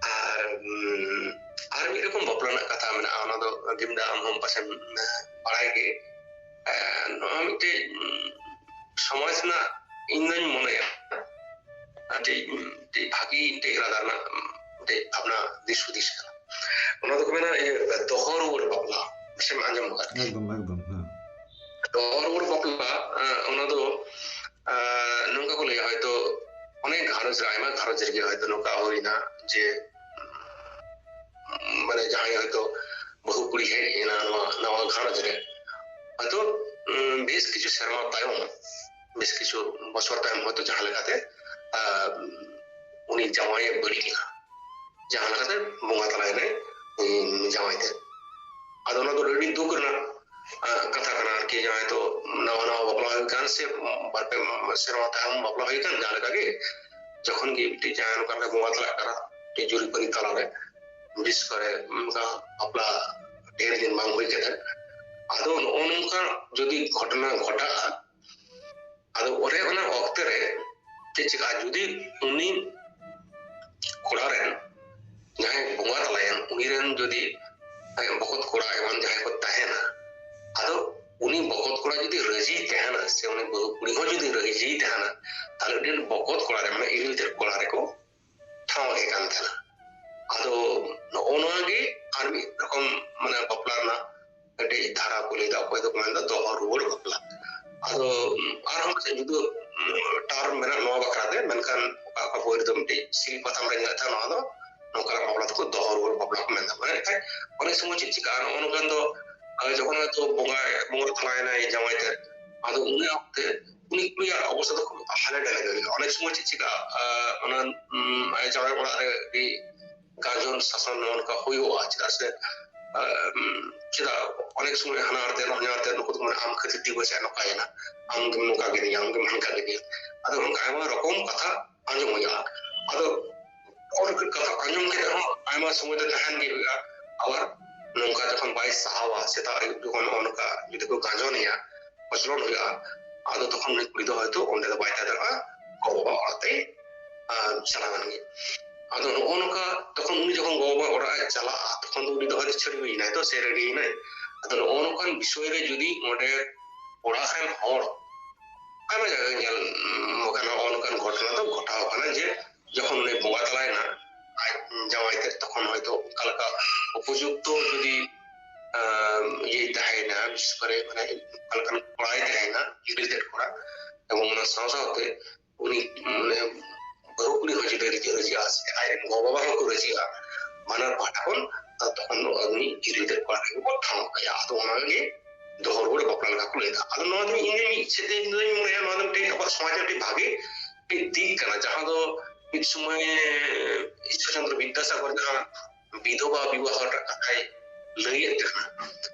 ᱟᱨ ᱩᱢ, ᱟᱨ ᱢᱤᱫ ᱨᱚᱠᱚᱢ ᱵᱟᱯᱞᱟ ᱨᱮᱱᱟᱜ ᱠᱟᱛᱷᱟ ᱢᱮᱱᱟᱜᱼᱟ, ᱚᱱᱟ ᱫᱚ ᱫᱤᱢᱫᱟ ᱟᱢ ᱦᱚᱸ ᱯᱟᱥᱮᱢ ᱵᱟᱲᱟᱭ ᱜᱮ᱾ ᱮᱸ, ᱱᱚᱣᱟ ᱢᱤᱫᱴᱮᱡ ᱩᱢ, ᱥᱚᱢᱟᱡᱽ ᱨᱮᱱᱟᱜ, ᱤᱧ ᱫᱚᱧ ᱢᱚᱱᱮᱭᱟ ᱟᱹᱰᱤ, ᱟᱹᱰᱤ ᱵᱷᱟᱹᱜᱤ ᱢᱤᱫᱴᱮᱡ ᱤᱨᱟᱫᱟ ᱨᱮᱱᱟᱜ ᱢᱤᱫᱴᱮᱡ ᱵᱷᱟᱵᱽᱱᱟ, ᱫᱤᱥ ᱦᱩᱫᱤᱥ ᱠᱟᱱᱟ᱾ ᱚᱱᱟ ᱫᱚᱠᱚ ᱢᱮᱱᱟ ᱤᱭᱟᱹ ᱫᱚᱦᱚ ᱨᱩᱣᱟᱹᱲ ᱵᱟᱯᱞᱟ, ᱯᱟᱥᱮᱢ ᱟᱸᱡᱚᱢ ᱟᱠᱟᱫ ᱜᱮᱭᱟ᱾ ᱮᱠᱫᱚᱢ ᱮᱠᱫᱚᱢ ᱦᱮᱸ᱾ ᱫᱚᱦᱚ ᱨᱩᱣᱟᱹᱲ ᱵᱟᱯᱞᱟ, ᱮᱸ, ᱚᱱᱟ ᱫᱚ, ᱮᱸ, ᱱᱚᱝᱠᱟ ᱠᱚ ᱞᱟᱹᱭᱟ, ᱦᱚᱭᱛᱳ ᱚᱱᱮᱠ ᱜᱷᱟᱨᱚᱸᱡᱽ ᱨᱮ, ᱟᱭᱢᱟ ᱜᱷᱟᱨᱚᱸᱡᱽ ᱨᱮᱜᱮ ᱦᱚᱭᱛᱳ ᱱᱚᱝᱠᱟ ᱦᱩᱭᱱᱟ ᱡᱮ, ᱩᱢ, ᱢᱟᱱᱮ ᱡᱟᱦᱟᱸᱭ ᱦᱚᱭᱛᱳ ᱵᱟᱹᱦᱩ ᱠᱩᱲᱤ ᱦᱮᱡ ᱮᱱᱟ ᱱᱚᱣᱟ ᱱᱟᱣᱟ ᱜᱷᱟᱨᱚᱸᱡᱽ ᱨᱮ, ᱦᱚᱭᱛᱳ, ᱩᱢ, ᱵᱮᱥ ᱠᱤᱪᱷᱩ ᱥᱮᱨᱢᱟ ᱛᱟᱭᱚᱢ, ᱵᱮᱥ ᱠᱤᱪᱷᱩ ᱵᱚᱪᱷᱚᱨ ᱛᱟᱭᱚᱢ ᱦᱚᱭᱛᱳ ᱡᱟᱦᱟᱸ ᱞᱮᱠᱟᱛᱮ, ᱟᱸ, ᱩᱱᱤ ᱡᱟᱶᱟᱭᱮ ᱵᱟᱹᱲᱤᱡ ᱮᱱᱟ, ᱡᱟᱦᱟᱸ ᱞᱮᱠᱟᱛᱮ ᱵᱚᱸᱜᱟ ᱛᱟᱞᱟᱭᱮᱱᱟᱭ, ᱩᱱᱤ ᱡᱟᱶᱟᱭ ᱛᱮ᱾ ᱟᱫᱚ ᱚᱱᱟ ᱫᱚ ᱟᱹᱰᱤ ᱫᱩᱠ ᱨᱮᱱᱟᱜ, ᱟᱸ, ᱠᱟᱛᱷᱟ ᱠᱟᱱᱟ ᱟᱨᱠᱤ, ᱡᱟᱦᱟᱸᱭ ᱫᱚ ᱱᱟᱣᱟ ᱱᱟᱣᱟ ᱵᱟᱯᱞᱟ ᱦᱩᱭ ᱠᱟᱱ ᱥᱮ ᱵᱟᱨ ᱯᱮ ᱥᱮᱨᱢᱟ ᱛᱟᱭᱚᱢ ᱵᱟᱯᱞᱟ ᱦᱩᱭ ᱠᱟᱱ, ᱡᱟᱦᱟᱸ ᱞᱮᱠᱟ ᱜᱮ ᱡᱚᱠᱷᱚᱱ ᱜᱮ ᱢᱤᱫᱴᱤᱡ ᱡᱟᱦᱟᱸᱭ ᱱᱚᱝᱠᱟ ᱞᱮᱠᱟ ᱵᱚᱸᱜᱟ ᱛᱟᱞᱟᱜ ᱠᱟᱱᱟ, ᱢᱤᱫᱴᱤᱡ ᱡᱩᱨᱤ ᱯᱟᱹᱨᱤ ᱛᱟᱞᱟᱨᱮ, ᱵᱤᱥᱮᱥ ᱠᱚᱨᱮ ᱚᱱᱠᱟ ᱵᱟᱯᱞᱟ ᱰᱷᱮᱨ ᱫᱤᱱ ᱵᱟᱝ ᱦᱩᱭ ᱠᱟᱛᱮ, ᱟᱫᱚ ᱱᱚᱜᱼᱚ ᱱᱚᱝᱠᱟ ᱡᱩᱫᱤ ᱜᱷᱚᱴᱚᱱᱟ ᱜᱷᱚᱴᱟᱜᱼᱟ, ᱟᱫᱚ ᱚᱱᱮ ᱚᱱᱟ ᱚᱠᱛᱮ ᱨᱮ ᱪᱮᱫ ᱪᱤᱠᱟᱹᱜᱼᱟ, ᱡᱩᱫᱤ ᱩᱱᱤ ᱠᱚᱲᱟ ᱨᱮᱱ ᱡᱟᱦᱟᱸᱭ ᱵᱚᱸᱜᱟ ᱛᱟᱞᱟᱭᱮᱱ, ᱩᱱᱤ ᱨᱮᱱ ᱡᱩᱫᱤ ᱟᱡ ᱵᱚᱠᱚᱛ ᱠᱚᱲᱟ ᱮᱢᱟᱱ ᱡᱟᱦᱟᱸᱭ ᱠᱚ ᱛᱟᱦᱮᱱᱟ, ᱟᱫᱚ ᱩᱱᱤ ᱵᱚᱠᱚᱛ ᱠᱚᱲᱟ ᱡᱩᱫᱤ ᱨᱟᱹᱡᱤᱭ ᱛᱟᱦᱮᱱᱟ ᱥᱮ ᱩᱱᱤ ᱵᱟᱹᱦᱩ ᱠᱩᱲᱤ ᱦᱚᱸ ᱡᱩᱫᱤ ᱨᱟᱹᱡᱤᱭ ᱛᱟᱦᱮᱱᱟ, ᱛᱟᱦᱞᱮ ᱩᱱᱤ ᱨᱮᱱ ᱵᱚᱠᱚᱛ ᱠᱚᱲᱟ ᱨᱮ, ᱢᱟᱱᱮ ᱤᱨᱤᱞ ᱛᱮᱫ ᱠᱚᱲᱟ ᱨᱮᱠᱚ ᱴᱷᱟᱶ ᱮ ᱠᱟᱱ ᱛᱟᱦᱮᱱᱟ᱾ ᱟᱫᱚ ᱱᱚᱜᱼᱚ ᱱᱚᱣᱟ ᱜᱮ ᱟᱨ ᱢᱤᱫ ᱨᱚᱠᱚᱢ ᱢᱟᱱᱮ ᱵᱟᱯᱞᱟ ᱨᱮᱱᱟᱜ ᱠᱟᱹᱴᱤᱡ ᱫᱷᱟᱨᱟ ᱠᱚ ᱞᱟᱹᱭᱫᱟ, ᱚᱠᱚᱭ ᱫᱚᱠᱚ ᱢᱮᱱᱫᱟ ᱫᱚᱦᱚ ᱨᱩᱣᱟᱹᱲ ᱵᱟᱯᱞᱟ᱾ ᱟᱫᱚ ᱟᱨᱦᱚᱸ ᱢᱤᱫᱴᱮᱱ ᱡᱩᱫᱟᱹ term ᱢᱮᱱᱟᱜᱼᱟ ᱱᱚᱣᱟ ᱵᱟᱠᱷᱨᱟ ᱛᱮ, ᱢᱮᱱᱠᱷᱟᱱ ᱚᱠᱟ ᱚᱠᱟ ᱵᱳᱭ ᱨᱮᱫᱚ ᱢᱤᱫᱴᱮᱡ ᱥᱤᱞ ᱯᱟᱛᱷᱟᱢ ᱨᱮ ᱧᱮᱞᱮᱫ ᱛᱟᱦᱮᱸᱫ ᱱᱚᱣᱟ ᱫᱚ ᱱᱚᱝᱠᱟᱱᱟᱜ ᱵᱟᱯᱞᱟ ᱫᱚᱠᱚ ᱫᱚᱦᱚ ᱨᱩᱣᱟᱹᱲ ᱵᱟᱯᱞᱟ ᱠᱚ ᱢᱮᱱᱫᱟ᱾ ᱢᱟᱱᱮ ᱮᱱᱠᱷᱟᱱ ᱚᱱᱮᱠ ᱥᱚᱢᱚᱭ ᱪᱮᱫ ᱪᱤᱠᱟᱹᱜᱼᱟ, ᱱᱚᱜᱼᱚ ᱱᱚᱝᱠᱟᱱ ᱫᱚ, ᱟᱨ ᱡᱚᱠᱷᱚᱱ ᱦᱚᱭᱛᱳ ᱵᱚᱸᱜᱟᱭ, ᱵᱚᱸᱜᱟ ᱛᱟᱞᱟᱭᱮᱱᱟᱭ ᱡᱟᱶᱟᱭ ᱛᱮ, ᱟᱫᱚ ᱩᱱᱤ ᱚᱠᱛᱮ ᱩᱱᱤ ᱠᱩᱲᱤᱭᱟᱜ ᱚᱵᱚᱥᱛᱟ ᱫᱚ ᱠᱷᱩᱵ ᱦᱟᱞᱮ ᱰᱟᱞᱮ ᱜᱮ ᱦᱩᱭᱩᱜᱼᱟ᱾ ᱚᱱᱮᱠ ᱥᱚᱢᱚᱭ ᱪᱮᱫ ᱪᱤᱠᱟᱹᱜᱼᱟ, ᱟᱨ ᱚᱱᱟ, ᱩᱢ, ᱡᱟᱶᱟᱭ ᱚᱲᱟᱜ ᱨᱮ ᱟᱹᱰᱤ ᱜᱟᱡᱚᱱ ᱥᱟᱥᱚᱱ ᱱᱚᱜᱼᱚ ᱱᱚᱝᱠᱟ ᱦᱩᱭᱩᱜᱼᱟ᱾ ᱪᱮᱫᱟᱜ ᱥᱮ, ᱟᱨ, ᱩᱢ, ᱪᱮᱫᱟᱜ ᱚᱱᱮᱠ ᱥᱚᱢᱚᱭ ᱦᱟᱱᱟ ᱟᱲᱛᱮ ᱱᱚᱣᱟ ᱟᱲᱛᱮ ᱱᱩᱠᱩ ᱫᱚᱠᱚ ᱢᱮᱱᱟ, "ᱟᱢ ᱠᱷᱟᱹᱛᱤᱨ ᱛᱮ ᱯᱟᱪᱮᱫ ᱱᱚᱝᱠᱟᱭᱮᱱᱟ, ᱟᱢ ᱜᱮᱢ ᱱᱚᱝᱠᱟ ᱠᱮᱫᱤᱧᱟ, ᱟᱢ ᱜᱮᱢ ᱦᱟᱱᱠᱟ ᱠᱮᱫᱤᱧᱟ", ᱟᱫᱚ ᱚᱱᱠᱟ ᱟᱭᱢᱟ ᱨᱚᱠᱚᱢ ᱠᱟᱛᱷᱟ ᱟᱸᱡᱚᱢ ᱦᱩᱭᱩᱜᱼᱟ᱾ ᱟᱫᱚ ᱚᱱᱠᱟ ᱠᱟᱛᱷᱟ ᱟᱸᱡᱚᱢ ᱠᱟᱛᱮ ᱦᱚᱸ ᱟᱭᱢᱟ ᱥᱚᱢᱚᱭ ᱫᱚ ᱛᱟᱦᱮᱱ ᱜᱮ ᱦᱩᱭᱩᱜᱼᱟ᱾ ᱟᱵᱟᱨ ᱱᱚᱝᱠᱟ ᱡᱚᱠᱷᱚᱱ ᱵᱟᱭ ᱥᱟᱦᱟᱣᱟ, ᱥᱮᱛᱟᱜ ᱟᱹᱭᱩᱵ ᱡᱚᱠᱷᱚᱱ ᱱᱚᱜᱼᱚ ᱱᱚᱝᱠᱟ ᱡᱩᱫᱤ ᱠᱚ ᱜᱟᱸᱡᱚᱱᱮᱭᱟ, ᱠᱚᱪᱞᱚᱱ ᱦᱩᱭᱩᱜᱼᱟ, ᱟᱫᱚ ᱛᱚᱠᱷᱚᱱ ᱩᱱᱤ ᱠᱩᱲᱤ ᱫᱚ ᱦᱚᱭᱛᱳ ᱚᱸᱰᱮ ᱫᱚ ᱵᱟᱭ ᱛᱟᱦᱮᱸ ᱫᱟᱲᱮᱭᱟᱜᱼᱟ, ᱜᱚ ᱵᱟᱵᱟ ᱚᱲᱟᱜ ᱛᱮ, ᱟᱸ, ᱪᱟᱞᱟᱣ ᱮᱱ ᱜᱮ᱾ ᱟᱫᱚ ᱱᱚᱜᱼᱚ ᱱᱚᱝᱠᱟ ᱛᱚᱠᱷᱚᱱ ᱩᱱᱤ ᱡᱚᱠᱷᱚᱱ ᱜᱚ ᱵᱟᱵᱟ ᱚᱲᱟᱜ ᱮ ᱪᱟᱞᱟᱜᱼᱟ, ᱛᱚᱠᱷᱚᱱ ᱫᱚ ᱩᱱᱤ ᱫᱚ ᱦᱚᱭᱛᱳ ᱪᱷᱟᱹᱰᱣᱤ ᱮᱱᱟᱭ ᱛᱚ, ᱥᱮ ᱨᱮᱰᱤ ᱮᱱᱟᱭ᱾ ᱟᱫᱚ ᱱᱚᱜᱼᱚ ᱱᱚᱝᱠᱟᱱ ᱵᱤᱥᱚᱭ ᱨᱮ ᱡᱩᱫᱤ ᱚᱸᱰᱮ ᱚᱲᱟᱜ ᱨᱮᱱ ᱦᱚᱲ, ᱟᱭᱢᱟ ᱡᱟᱭᱜᱟ ᱧᱮᱞ, ᱩᱢ, ᱟᱠᱟᱱᱟ, ᱱᱚᱜᱼᱚ ᱱᱚᱝᱠᱟᱱ ᱜᱷᱚᱴᱚᱱᱟ ᱫᱚ ᱜᱷᱚᱴᱟᱣ ᱟᱠᱟᱱᱟ ᱡᱮ ᱡᱚᱠᱷᱚᱱ ᱩᱱᱤ ᱵᱚᱸᱜᱟ ᱛᱟᱞᱟᱭᱮᱱᱟ, ᱟᱡ ᱡᱟᱶᱟᱭ ᱛᱮᱫ ᱛᱚᱠᱷᱚᱱ ᱦᱚᱭᱛᱳ ᱚᱱᱠᱟ ᱞᱮᱠᱟ ᱩᱯᱚᱡᱩᱠᱛᱚ ᱡᱩᱫᱤ, ᱟᱸ, ᱤᱭᱟᱹᱭ ᱛᱟᱦᱮᱸᱭᱮᱱᱟ, ᱵᱤᱥᱮᱥ ᱠᱚᱨᱮ ᱢᱟᱱᱮ ᱚᱱᱠᱟ ᱞᱮᱠᱟᱱ ᱠᱚᱲᱟᱭ ᱛᱟᱦᱮᱸᱭᱮᱱᱟ, ᱜᱤᱫᱽᱨᱟᱹ ᱛᱮᱫ ᱠᱚᱲᱟ, ᱮᱵᱚᱝ ᱚᱱᱟ ᱥᱟᱶ ᱥᱟᱶᱛᱮ ᱩᱱᱤ ᱢᱟᱱᱮ ᱵᱟᱹᱦᱩ ᱠᱩᱲᱤ ᱦᱚᱸ ᱡᱩᱫᱤ ᱨᱟᱹᱡᱤ, ᱨᱟᱹᱡᱤᱜᱼᱟ, ᱥᱮ ᱟᱡ ᱨᱮᱱ ᱜᱚ ᱵᱟᱵᱟ ᱦᱚᱸᱠᱚ ᱨᱟᱹᱡᱤᱜᱼᱟ, ᱵᱟᱱᱟᱨ ᱯᱟᱦᱴᱟ ᱠᱷᱚᱱ, ᱛᱚᱠᱷᱚᱱ ᱫᱚ ᱩᱱᱤ ᱜᱤᱫᱽᱨᱟᱹ ᱛᱮᱫ ᱠᱚᱲᱟ ᱴᱷᱮᱱ ᱜᱮᱠᱚ ᱴᱷᱟᱶ ᱠᱟᱭᱟ᱾ ᱟᱫᱚ ᱚᱱᱟ ᱜᱮ ᱫᱚᱦᱚ ᱨᱩᱣᱟᱹᱲ ᱵᱟᱯᱞᱟ ᱞᱮᱠᱟ ᱠᱚ ᱞᱟᱹᱭ ᱮᱫᱟ᱾ ᱟᱫᱚ ᱱᱚᱣᱟ ᱫᱚ ᱤᱧ ᱢᱤᱫ ᱥᱮᱫ ᱛᱮ ᱤᱧ ᱫᱚᱧ ᱢᱚᱱᱮᱭᱟ, ᱱᱚᱣᱟ ᱫᱚ ᱢᱤᱫᱴᱮᱱ ᱟᱵᱚᱣᱟᱜ ᱥᱚᱢᱟᱡᱽ ᱨᱮ ᱟᱹᱰᱤ ᱵᱷᱟᱜᱮ ᱢᱤᱫ ᱫᱤᱠ ᱠᱟᱱᱟ, ᱡᱟᱦᱟᱸ ᱫᱚ ᱢᱤᱫ ᱥᱚᱢᱚᱭ ᱤᱥᱥᱚᱨ ᱪᱚᱱᱫᱨᱚ ᱵᱤᱫᱽᱫᱟᱥᱟᱜᱚᱨ ᱡᱟᱦᱟᱸ ᱵᱤᱫᱷᱚᱵᱟ ᱵᱤᱵᱟᱦᱚ ᱨᱮᱱᱟᱜ ᱠᱟᱛᱷᱟᱭ ᱞᱟᱹᱭᱮᱫ ᱛᱟᱦᱮᱱᱟ,